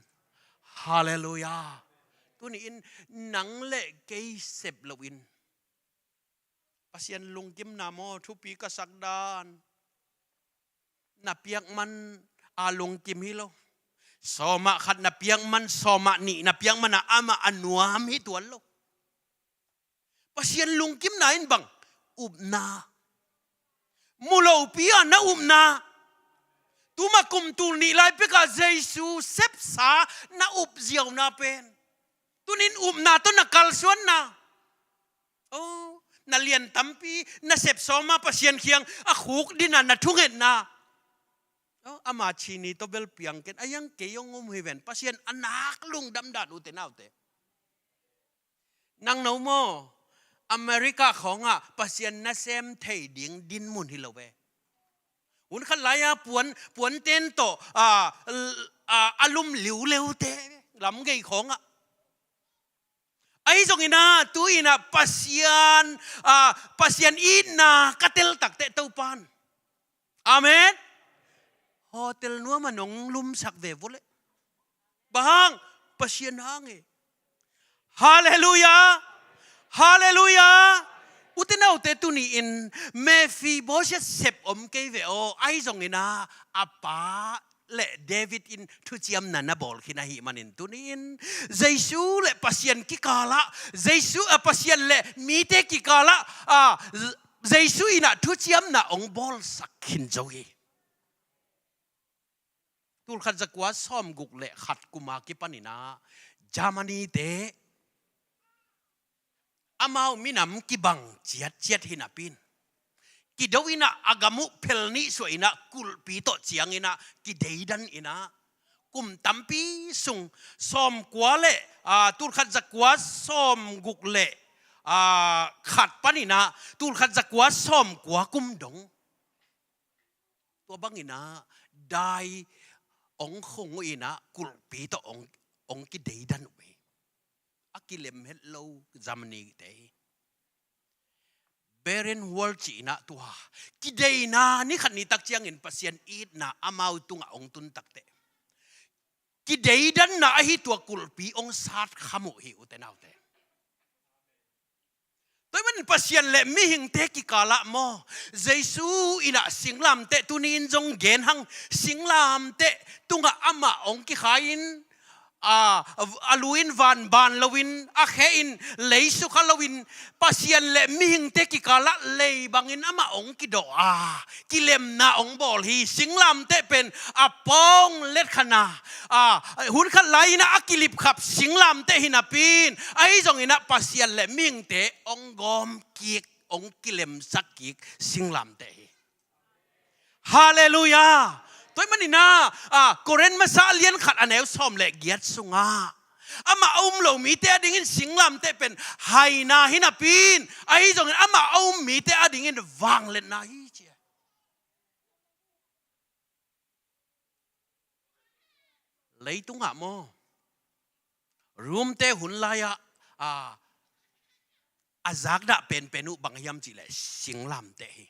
Halleluiah. Tuni in nang le kei sep loin, Pasian lungkimna maw, thupi ka sak dan, na piak man a lungkim hi lo. Sawmah khat na piak man, sawmah nih na piak man a amah a nuam hi tuan lo. Pasian lungkimna in bang? Upna. Mu lopi a na upna. Tuma kum tul nih lai pek a Jesu sepsa na up ziauna pen, tunin upna tawh na kalsuanna. Oh, na lian tampi na sep sawm a Pasian kiang a khuk dina na thungetna. Oh, ama chini tawh bel piang ken, a yang kei hong um hi ven, Pasian a nak lungdam dan, ute naute. Nang no maw, America khawngah Pasian nasem thei ding dinmun hi lo ve. Hun khat lai-a puan, puanten tawh, a, a, a lum liuleute lamgei khawngah. Ahi zongin ah, tu-in ah Pasian, a, Pasian itna ka tel takteh Topan, amen, hotel nuam a nong lumsak ve vua leh. Bang hang? Pasian hang e. Halleluiah. Halleluiah. Ute naute, tuni-in Mephibosheth sep om kei ve aw. Ahi zongin ah, a pa le David in thuciamna na bawl khin ahih manin, tuni-in Jesu le Pasian kikalah, Jesu, a, Pasian le mite kikalah, a, Jesu in ah thuciamna hong bawlsak khin zo hi. Tulkhat zakua sawmguk le khat kum a kipanin ah Germany-te amau minam kibang ciatciat hi napi-in, kido in ah a gam uh phel nih suah in ah kulhpi tawh ciangin ah kideidan in ah, kum tampi sung, sawmkua le, a, tulkhat zakua sawmguk le, a, khat panin ah tulkhat zakua sawmkua kum dong, tua bangin ah dai hong khung uh in ah kulhpi tawh hong, hong kideidan uh hi. A kilem het lo Germany-te hi. Barren wall ci-in ah tua kideina, ni khat ni tak ciangin Pasian itna amau tungah hong tun takteh, kideidanna ahi tua kulhpi hong satkham uh hi, ute naute. Tua ahih manin Pasian le mihingte kikalah maw, Jesu in ah singlamteh, tuni in zong gen hang, singlamteh tungah amah hong kikhai-in, a, a lu in van ban loin, a khe in lei sukha loin, Pasian le mihingte kikalah lei bangin amah hong kidawh a, kilemna hong bawl hi. Singlamteh pen a pawng letkhat na, a, hun khat lai-in ah a kilipkhap singlamteh hi napi-in, ahi zongin ah Pasian le mihingte hong gawm kik, hong kilemsak kik singlamteh hi. Halleluiah. Tua ahih manin ah, a, Korin masa a lian khat a neu sawm le giat sungah, amah a um lo mite adingin singlamteh pen haina hi napi-in, ahi zongin amah a um mite adingin vangliatna hi, ci. Leitungah maw, Rome-te hun lai-ah, a, a zakdah penpen uh bang hiam cih leh singlamteh hi.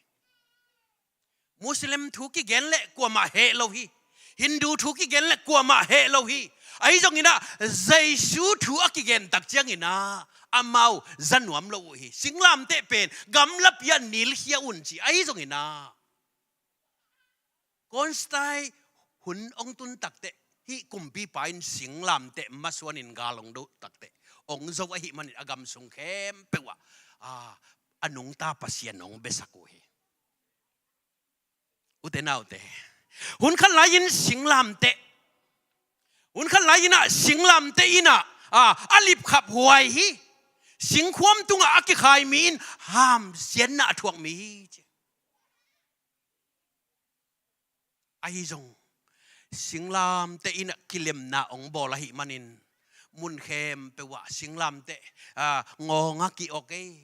Muslim thu kigen leh kuamah heh lo hi. Hindu thu kigen leh kuamah heh lo hi. Ahi zongin ah Jesu thu a kigen tak ciangin ah amau za nuam lo uh hi. Singlamteh pen gamlapi-ah nilkhia un, ci. Ahi zongin ah Constantine hun hong tun takteh, hih kumpipa in singlamteh masuanin gal hong doh takteh, hong zo ahih manin a gam sung khempeuh ah, a, a nungta Pasian hong biasak uh hi. Ute naute, hun khat lai-in singlamteh, hun khat lai-in ah singlamteh in ah, a, a lipkhap huai hi. Singkhuam tungah a kikhai mi in hamsiatna a thuak mi hi, ci. Ahi zong singlamteh in ah kilemna hong bawl ahih manin, mun khempeuh ah singlamteh, a, ngawng a ki-ok ei.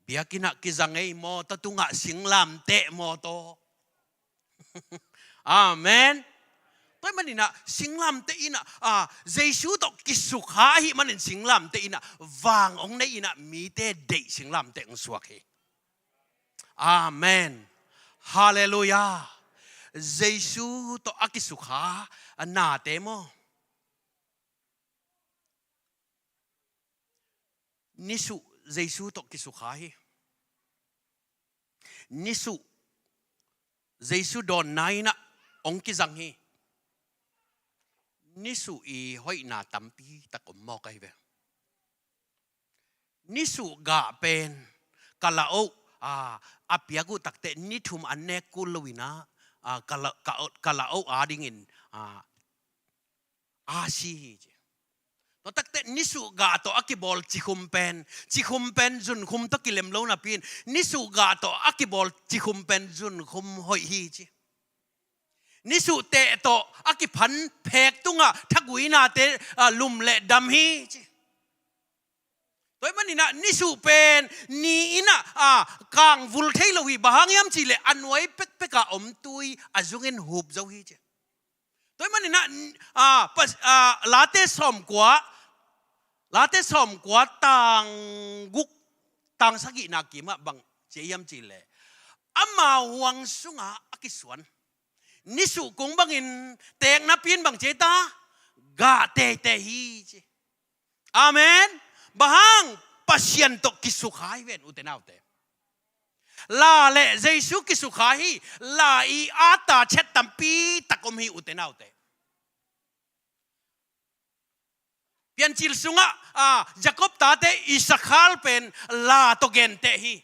Biakinn ah kizang ei, mawtaw tungah singlamteh mawtaw. Amen. Tua ahih manin ah singlamteh in ah, a, Jesu tawh kisukha ahih manin singlamteh in ah vang hong nei in ah mite deih singlamteh hong suak hi. Amen. Halleluiah. Jesu tawh a kisukha a nate maw, nisuh Jesu tawh kisukha hi. Nisuh Jesu dawnna in ah hong kizang hi. Nisuh i hoihna tampi tak om mawk ahi ve. Nisuh gah pen ka la-oh, a, a piak uh takteh ni thum an nek kul loin ah, a, ka la, ka, ka la-oh adingin, a, a si hi, ci. Tua takteh nisuh gah tawh a kibawl cikhum pen, cikhum pen zunkhum tawh kilem lo napi-in, nisuh gah tawh a kibawl cikhum pen zunkhum hoih hi, ci. Nisuh teh tawh a kiphan phek tungah thaguinate, a, lum le dam hi, ci. Tua ahih manin ah nisuh pen ni in ah, a, kangvul thei lo hi. Bang hang hiam cih leh a nuai pekpek ah om tui a zungin hup zo hi, ci. Tua ahih manin ah, a, pas-, a, Late sawmkua, Late sawmkua tang guk, tang sagihna kimah bang ci hiam cih leh, ama huang sungah a kisuan nisuh kung bangin teeknapi in bang ci ta, gah teitei hi, ci. Amen. Bang hang? Pasian tawh kisukha hi ven, ute naute. La le Jesu kisukha hi. La i a ta chet tampi tak om hi, ute naute. Piancil sungah, a, Jacob tate Isakhar pen la tawh genteh hi.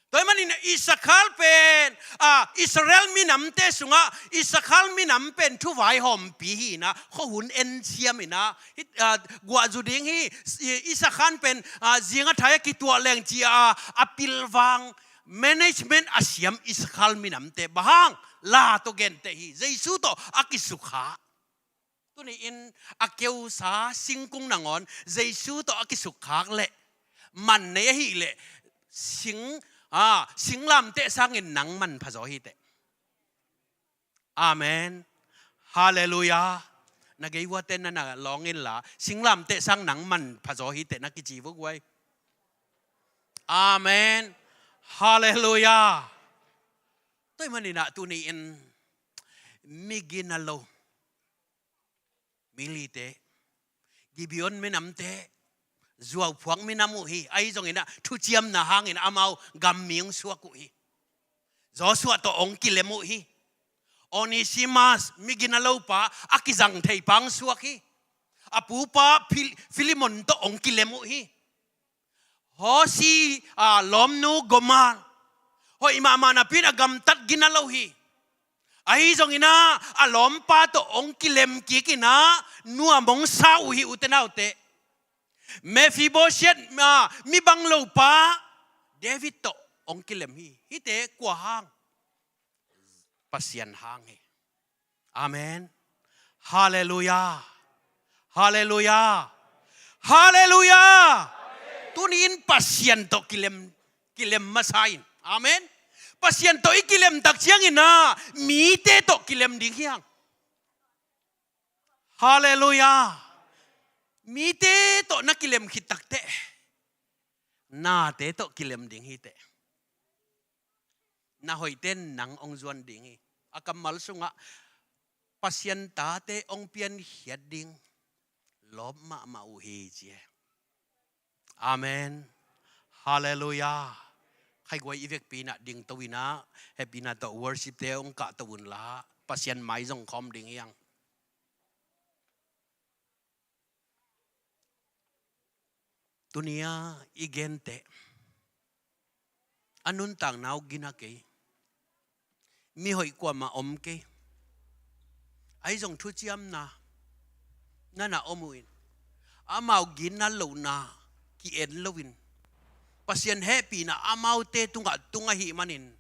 Tua ahih manin Isakhar pen, a, Israel minamte sungah Isakhar minam pen thuvaihawmpi hi-in ah, khuahun en siam in ah, hi, a, guah zu ding hi. I-, Isakhar pen, a, zing a thai a kituah leng ci-a, a pilvang management a siam Isakhar minamte. Bang hang? La tawh genteh hi. Jesu tawh a kisukha. Tuni-in a keusa singkung nangawn Jesu tawh a kisukkhak leh man nei ahih leh sing, a, singlamteh sangin nang manpha zaw hi teh. Amen. Halleluiah. Na geihuate na na lawng inla, singlamteh sang nang manpha zaw hi teh, na kici vukvai. Amen. Halleluiah. Tua ahih manin ah tuni-in mi gina lo, mi lite, Gibeon minamte, zuauphuak minam uh hi. Ahi zongin ah thuciamna hangin amau gam mi hong suak uh hi. Joshua tawh hong kilem uh hi. Onesimas, migina lopa, a kizang theipa hong suak hi. A pupa Phil-, Philemon tawh hong kilem uh hi. Hosi, a, lawmnu Gomer, hoih mahmah napi-in a gamtat gina lo hi. Ahi zongin ah a lawmpa tawh hong kilem kik in ah nuam hong sa uh hi, ute naute. Mephibosheth, a, mi bang lopa David tawh hong kilem hi. Hihte kua hang? Pasian hang hi. Amen. Halleluiah. Halleluiah. Halleluiah. Tuni-in Pasian tawh kilem, kilem masa in. Amen. Pasian tawh i kilem tak ciangin ah mite tawh kilem ding hi hang. Halleluiah. Mite tawh na kilem khit takteh nate tawh kilem ding hi teh. Na hoihte in nang hong zuan ding hi. A kammal sungah Pasian tate hong piankhiat ding lawp mahmah uh hi, ci hi. Amen. Halleluiah. Khaiguai, i vekpi in ah dingto in ah, hehpihna tawh worship-te hong kahto unla, Pasian maizong khawm ding hi hang. Tuni-a i gente, a nuntakna uh gina kei, mi hoih kuamah om kei. Ahi zong thuciamna na na om uh in, amau gina lohna ki-en loin, Pasian hehpihna amaute tungah tung ahih manin,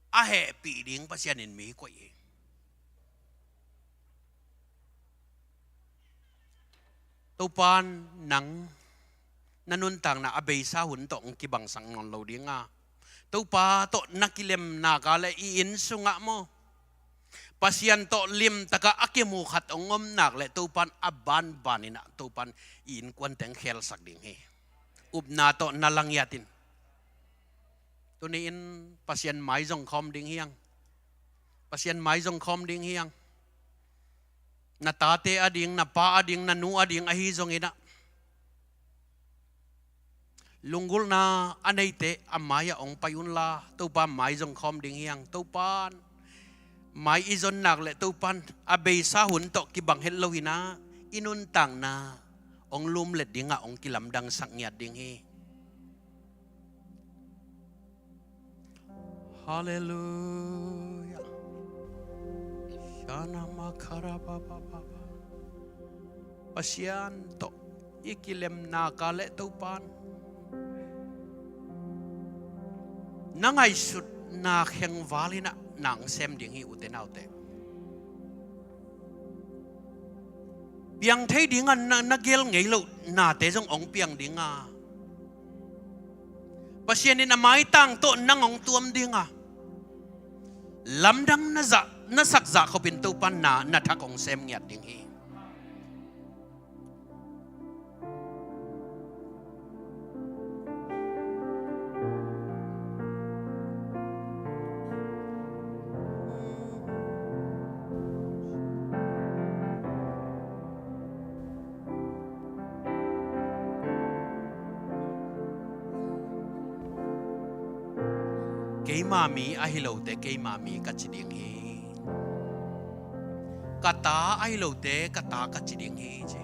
a hehpih ding Pasian in mi koih hi. Topa'n nang na nuntakna a beisa hun tawh hong kibangsak nawn lo ding a, Topa tawh na kilem nak leh i inn sungah maw, Pasian tawh limtakin a kimu khat hong om nak leh, Topa'n a banban in ah, Topa'n i innkuante hong khelsak ding hi. Upna tawh na la ngiat in. Tuni-in Pasian maizong khawm ding hi hang. Pasian maizong khawm ding hi hang. Na tate ading, na pa ading, na nu ading ahi zongin ah, lunggulhna a neite a mai-ah hong pai unla, Topa maizong khawm ding hi hang. Topa'n mai i zon nak leh, Topa'n a beisa hun tawh kibang het lo hi-in ah, i nuntakna hong lumlet dingah hong kilamdangsak ngiat ding hi. Halleluiah. Shana makarabababa. Pasian tawh i kilem nak leh, Topa'n na ngaihsutna khengval in ah nang sem ding hi, ute naute. Piang thei ding a na, na gel ngei loh nate zong hong piang ding a, Pasian in a maitang tawh nang hong tuam ding a, lamdang na zah, na sak zah khopin Topa'n na, na thak hong sem ngiat ding hi. Keima mi ahi lote keima mi ka ci ding hi. Ka ta ahi lote ka ta ka ci ding hi, ci.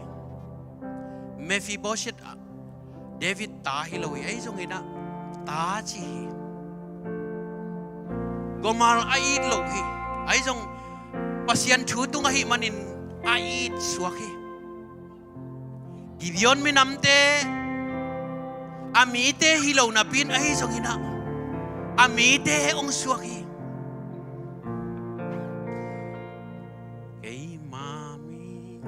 Mephibosheth ah, David ta hi lo hi, ahi zongin ah ta ci hi. Gomer a it lo hi, ahi zong Pasian thu tung ahih manin a it suak hi. Gibeon minamte a mite hi lo napi-in, ahi zongin ah a mite hong suak hi. Keima mi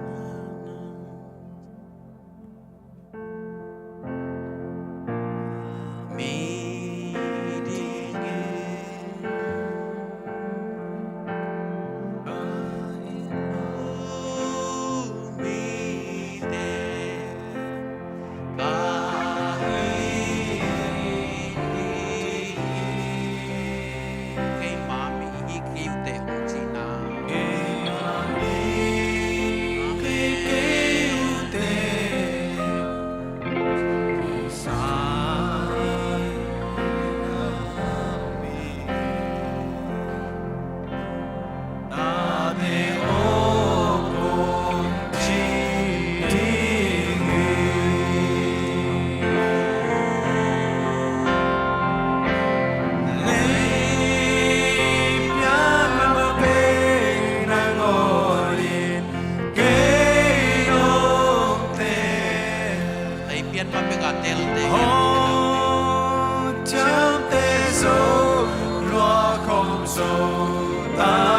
Kha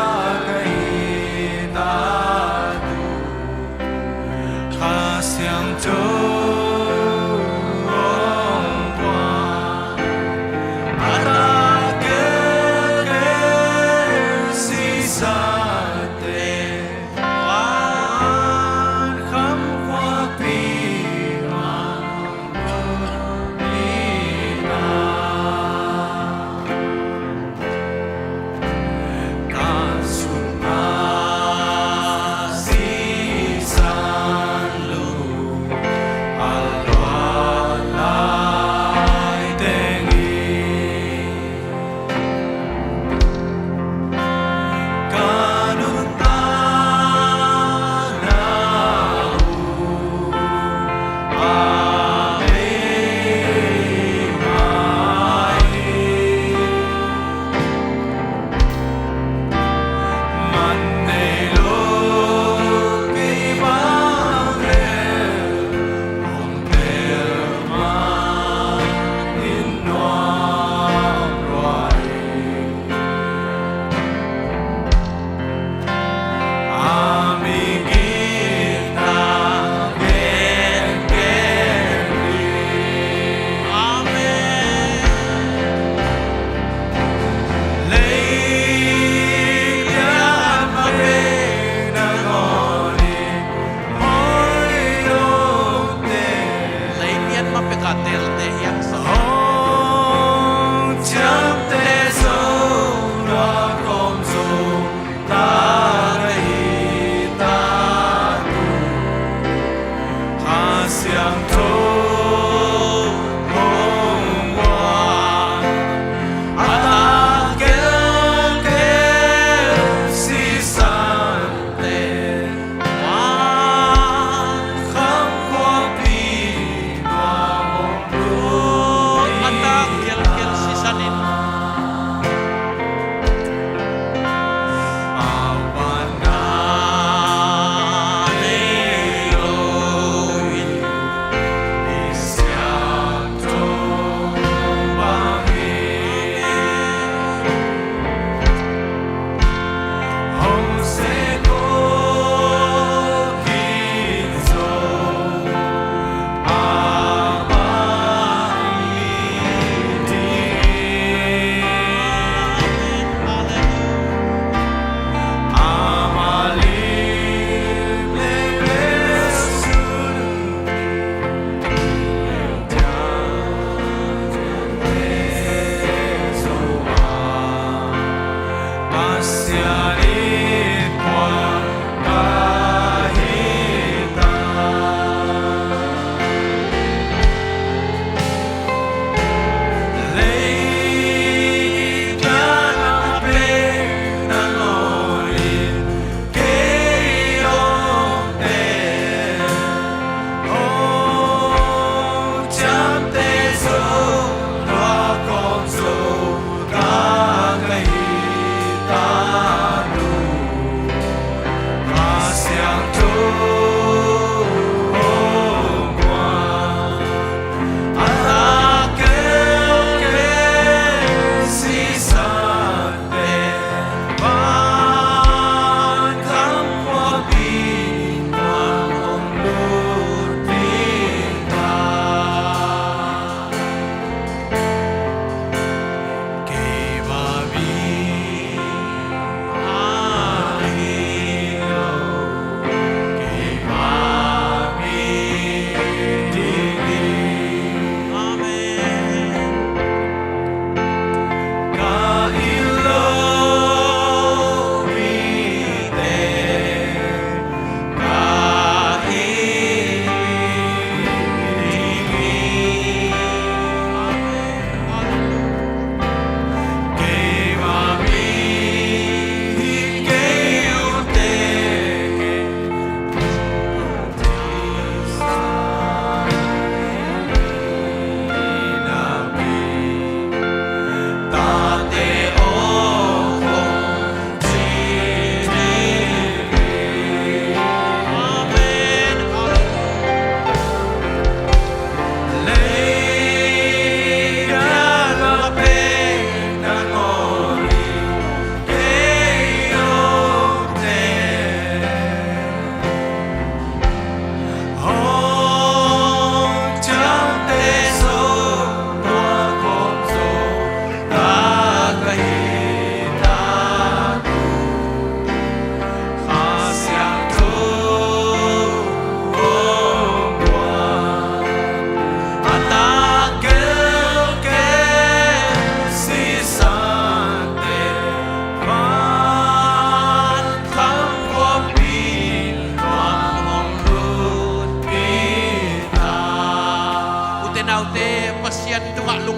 Siangtho hong guan, a tak gelgel sisan teh, vankham khuapi mah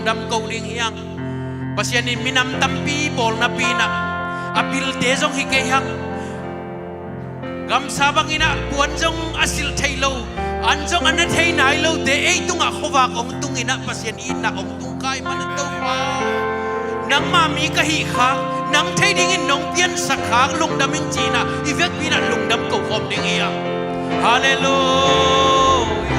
Dam ko ding hi hang. Pasian in minam tampi bawl napi-in ah, a pilte zong hi kei hang. Gamsa bangin ah puan zong a silh theih lo, an zong a na thei nai lote ei tungah khuavak hong tungin ah Pasian itna hong tung kha ahih manin Topa, nangma mi ka hih khak, nang thei dingin nong piansak khak lungdam ing ci-in ah i vekpi-in ah lungdam ko khawm ding hi hang. Halleluia.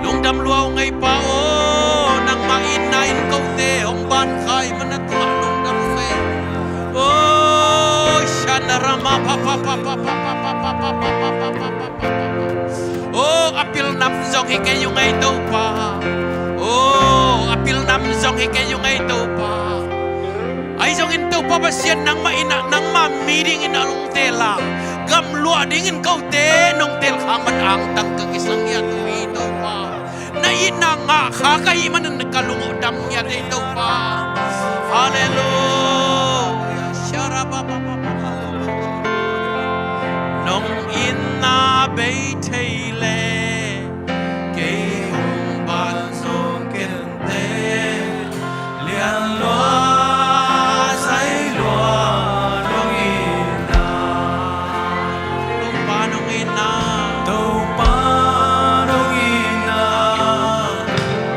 Lungdam lua ung ei Pa aw, nangmah itna in kote hong ban kha ahih manin a tungah lungdam ung ei. Aw, Shanarama pa pa pa pa pa pa pa pa pa pa pa pa pa pa pa. Aw, a pilnam zong hi kei ung ei Topa. Aw, a pilnam zong hi kei ung ei Topa. Ahi zongin Topa Pasian nangmah in ah, nangmah mi dingin a nong teel a, gamluah dingin kote nong teel khak man angtang ka kisang hi a tu hi Topa. Na itna ngah kha ka hih manin ka lung uh dam ngiat ei Topa. Halleluia. Sharababababa. Nong itna bei thei leh kei hong ban zo kei. Lianlua zailua nong itna, Topa nong itna, Topa nong itna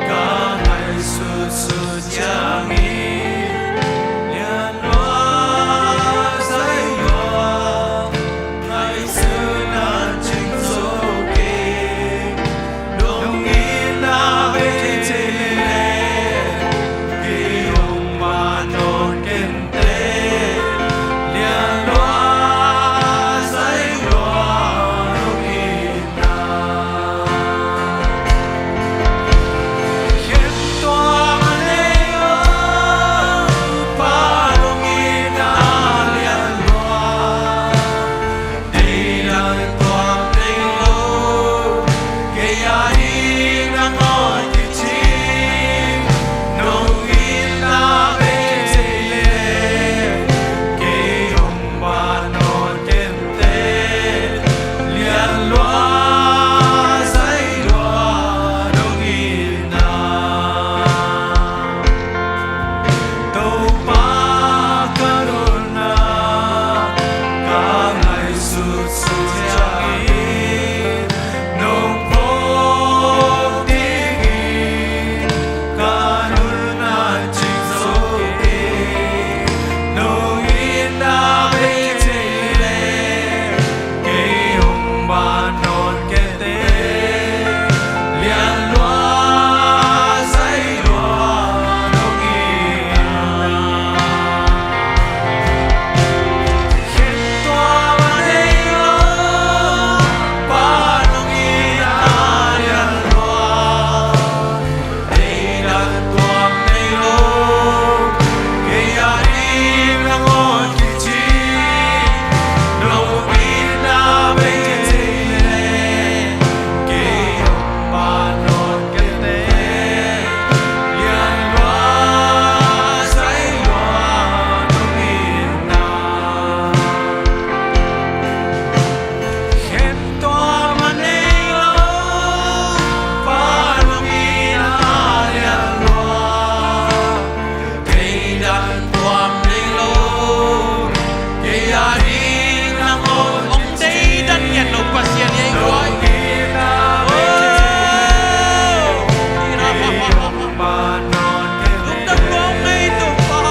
ka ngaihsutsut ciangin, lianlua zailua ngaihsutna cing zo kei. Nong itna bei thei leh kei hong ban nawn kei inteh, lianlua zailua nong itna. Khen tuam a nei lo, Pa nong itna lianlua. Deidan tuam nei lo, kei a ding nangawn kici, nong itna bei thei leh kei hong ban nawn kei inteh, lianlua zailua nong itna. Topa ka nunna ka ngaihsutsut ciangin, nong phawk dingin ka nunna cing zo kei. Nong itna bei thei leh kei hong ban nawn kei inteh, lianlua zailua nong itna. Khen tuam a nei lo, Pa nong itna lianlua. Deidan tuam nei lo, kei a ding nangawn kici, nong itna bei thei leh kei hong ban nawn kei inteh, lianlua zailua nong itna. Khen tuam a nei lo, Pa nong itna lianlua. Deidan tuam nei lo, kei a ding nangawn. Hong deidan ngiat lo Pasian hi ei guai. Lungdam lua ung ei Topa.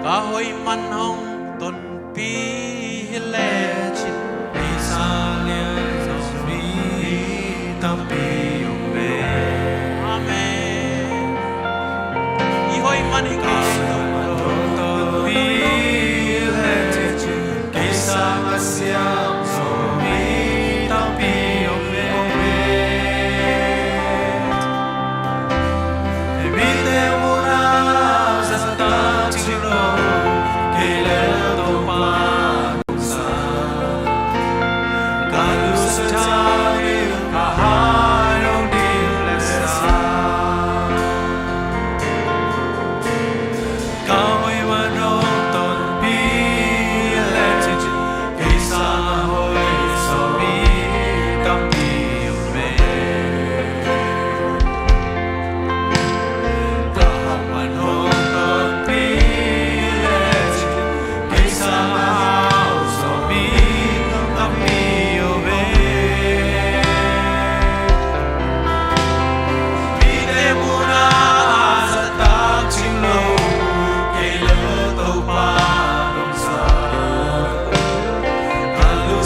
Ka hoih man hong tonpih hi lecin, i sa lian Zomi tampi om ve. Amen. I hoih man hi kei. Tonpih hi lecin, kei sang a siam Zomi tampi om ve. Mite muhna zahtak cing lo, kei leh Topa nungsa. Ka nusia thang in ka hai lo ding leh sa. Ka hoih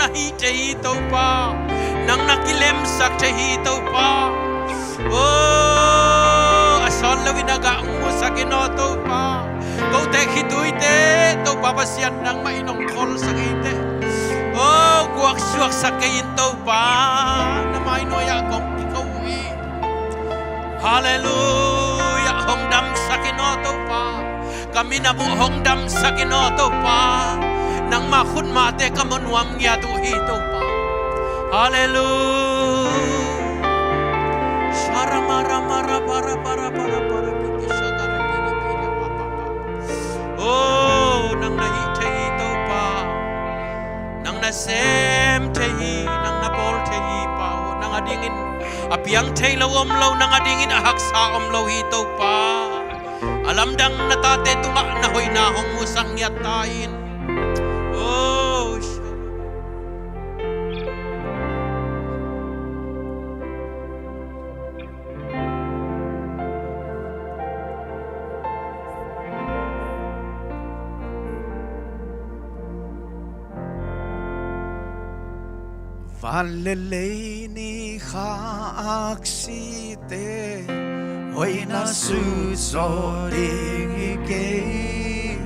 na hih thei hi Topa. Nang na kilemsak thei hi Topa. O, a sawn loin a gah hong musak in aw Topa. Kote khituite Topa Pasian nangmah in hong kholsak hi teh. O, guaksuaksak kei in Topa. Na mai nuai-ah kong kiko hi. Halleluiah. Hong damsak in aw Topa. Ka minam uh hong damsak in aw Topa. Nangmah khutmahte ka mu nuam ngiat uh hi Topa. Halleluiah. Sharamara mara bara bara bara bara kiki shakara kiri kiri pa pa pa. O, nang na hih thei hi Topa. Nang na sem thei hi, nang na bawl thei hi Pa aw. Nang adingin a piang thei lo om lo, nang adingin a haksa om lo hi Topa. A lamdang na tate tungah na hoihna hong musak ngiat ta in. O, van le lei ni kha aksite hoihna suzaw ding hi kei.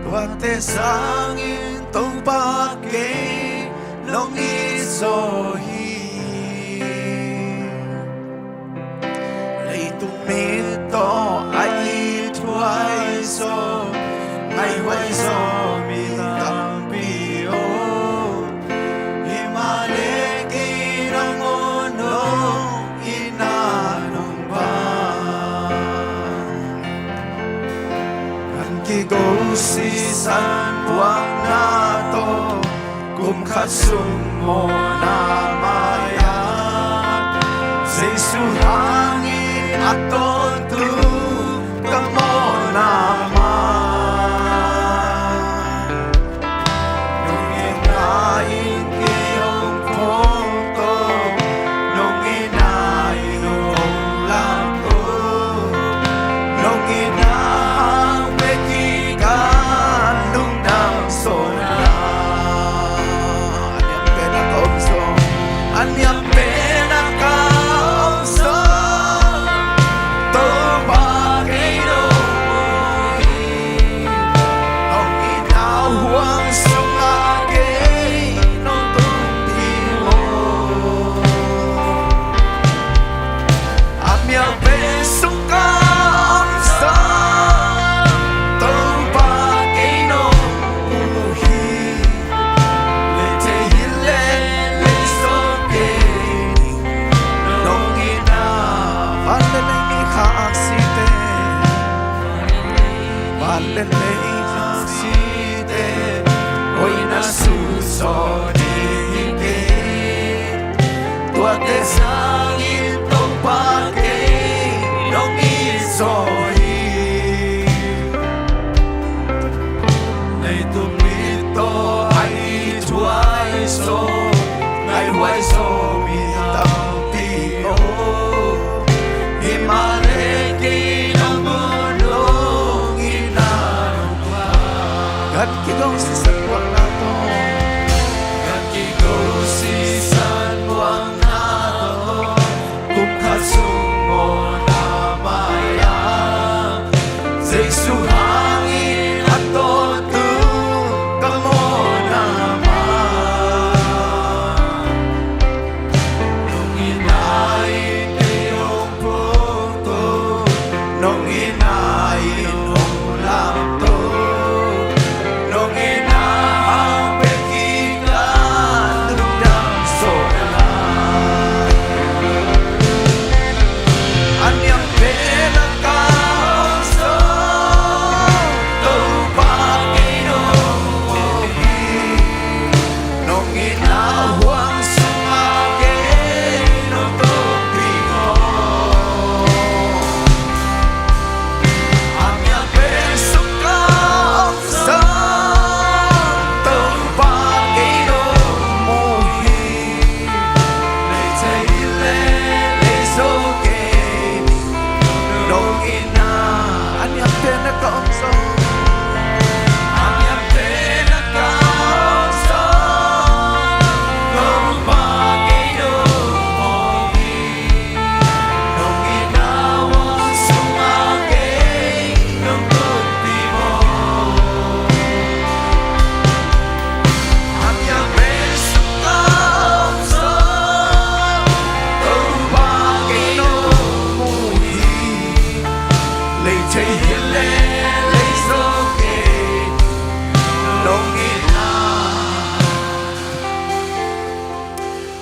Tuate sangin Topa kei nong it zaw hi. Leitung mit tawh a it huai zaw, ngaih huai zaw mi tampi om. Himahleh kei nangawn nong itna nong pha. Kan kigo sisan puakna tawh kum khat sung mawhna mai-ah, Jesu hangin a tawntung ka mawhna mai. Nong itna in kei hong phawk tawh, nong itna in hong lam tawh, nong itna hang bek hi ka lungdam sawlna. A niam pen a ka om zaw, a niam pen a ka om zaw, Topa kei nong mu hi. Nong itna huang sungah kei nong tung hi maw. A mial pen sung ka om zaw, Topa kei nong mu hi. Leitei hi leh lei zaw kei nong itna. Van le lei ni kha aksite, van le lei ni kha aksite hoihna suzaw ding hi kei. Tuate sangin Topa kei nong it zaw hi. Leitung mit tawh a it huai zaw, ngaih huai zaw mi tampi om. Himahleh kei nangawn nong itna nong pha. Kan kigo sisan puakna tawh, kan kigo sisan puakna tawh, kum khat sung mawhna mai-ah, Jesu hangin a tawntung ka mawhna mai. Nong itna in kei hong phawk tawh, nong itna in hong lam tawh, nong itna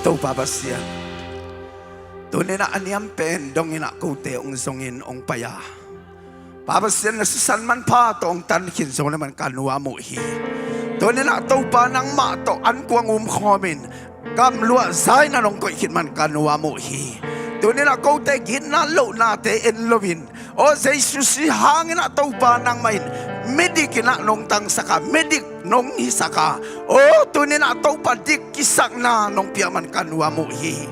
Topa Pasian, tuninah a niam pen donginah kote hong zongin hong pai a, Pa Pasian, na sisan manpha tawh hong tan khin zong le man ka nuam uh hi. Tuninah Topa, nangmah tawh ankuang umkhawmin gamluah zaina nong koih khit man ka nuam uh hi. Tuninah kote gitna lohnate en loin, aw Jesu si hanginah Topa, nangmah in midikinah nong tangsak a, midik nong hisak a, aw tuninah Topa, dik kisakna nong piak man ka nuam uh hi.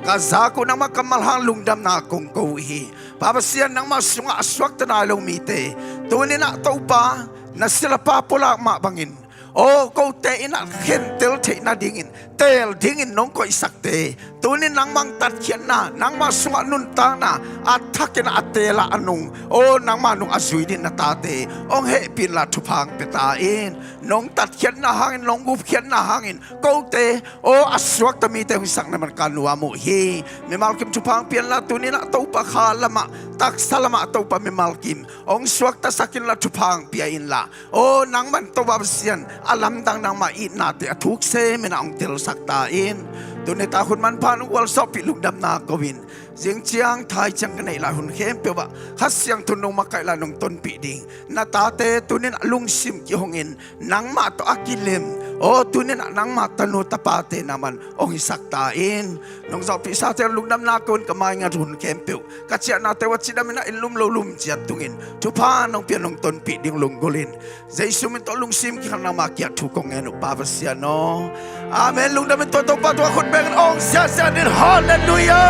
Ka zak uh nangmah kammal hang lungdamna kong ko uh hi. Pa Pasian, nangmah sungah a suakta nai lo mite, tuninah Topa, na silapa pulak mah bangin, aw kote inah khentel theih nadingin, teel dingin nong koihsakte, tunin nangmah tatkhiatna, nangmah sungah nuntakna a thakin a teel a nung, aw nangmah nung a zui ding na tate hong hehpih inla thupha hong pia ta in. Nong tatkhiatna hangin, nong gupkhiatna hangin kote, aw a suakta mite hong hisakna man ka nuam uh hi. Mimal kim thupha hong pia inla, tuninah Topa, kha lamah, taksa lamah Topa, mimal kim hong suaktasak inla thupha hong pia inla, aw nangmah Topa Pasian, a lamdang nangmah itnate a thuk seminah hong telsak ta in. Tuni tak hun manpha nong gualzawhpih lungdamna ko in, zing ciang thai ciang ka neih lai hun khempeuh ah Kha Siangtho nong makaih lai nong tonpih ding na tate tuninah lungsim kihongin, nangmah tawh a kilem, aw tuninah nangmah tanu tapate nangmah hong hisak ta in. Nong zawhpihsate lungdamna ko in, ka maingat hun khempeuh, ka ciahnate uh a cidaminah in lum lo lum ciat tungin thupha nong pia nong tonpih ding lunggulhin, Jesu min tawh lungsim kikhan nangmah kiat thu kong ngen uh, Pa Pasian aw. Amen. Lungdamin tua Topa tua khut bengin awng siasia din. Halleluia.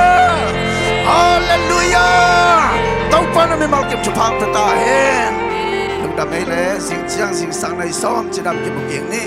Halleluia. Topa na mimal kim thupha hong pia ta hen. Lungdam ei le, zing ciang zingsang nai sawm cidam kimu kik ni.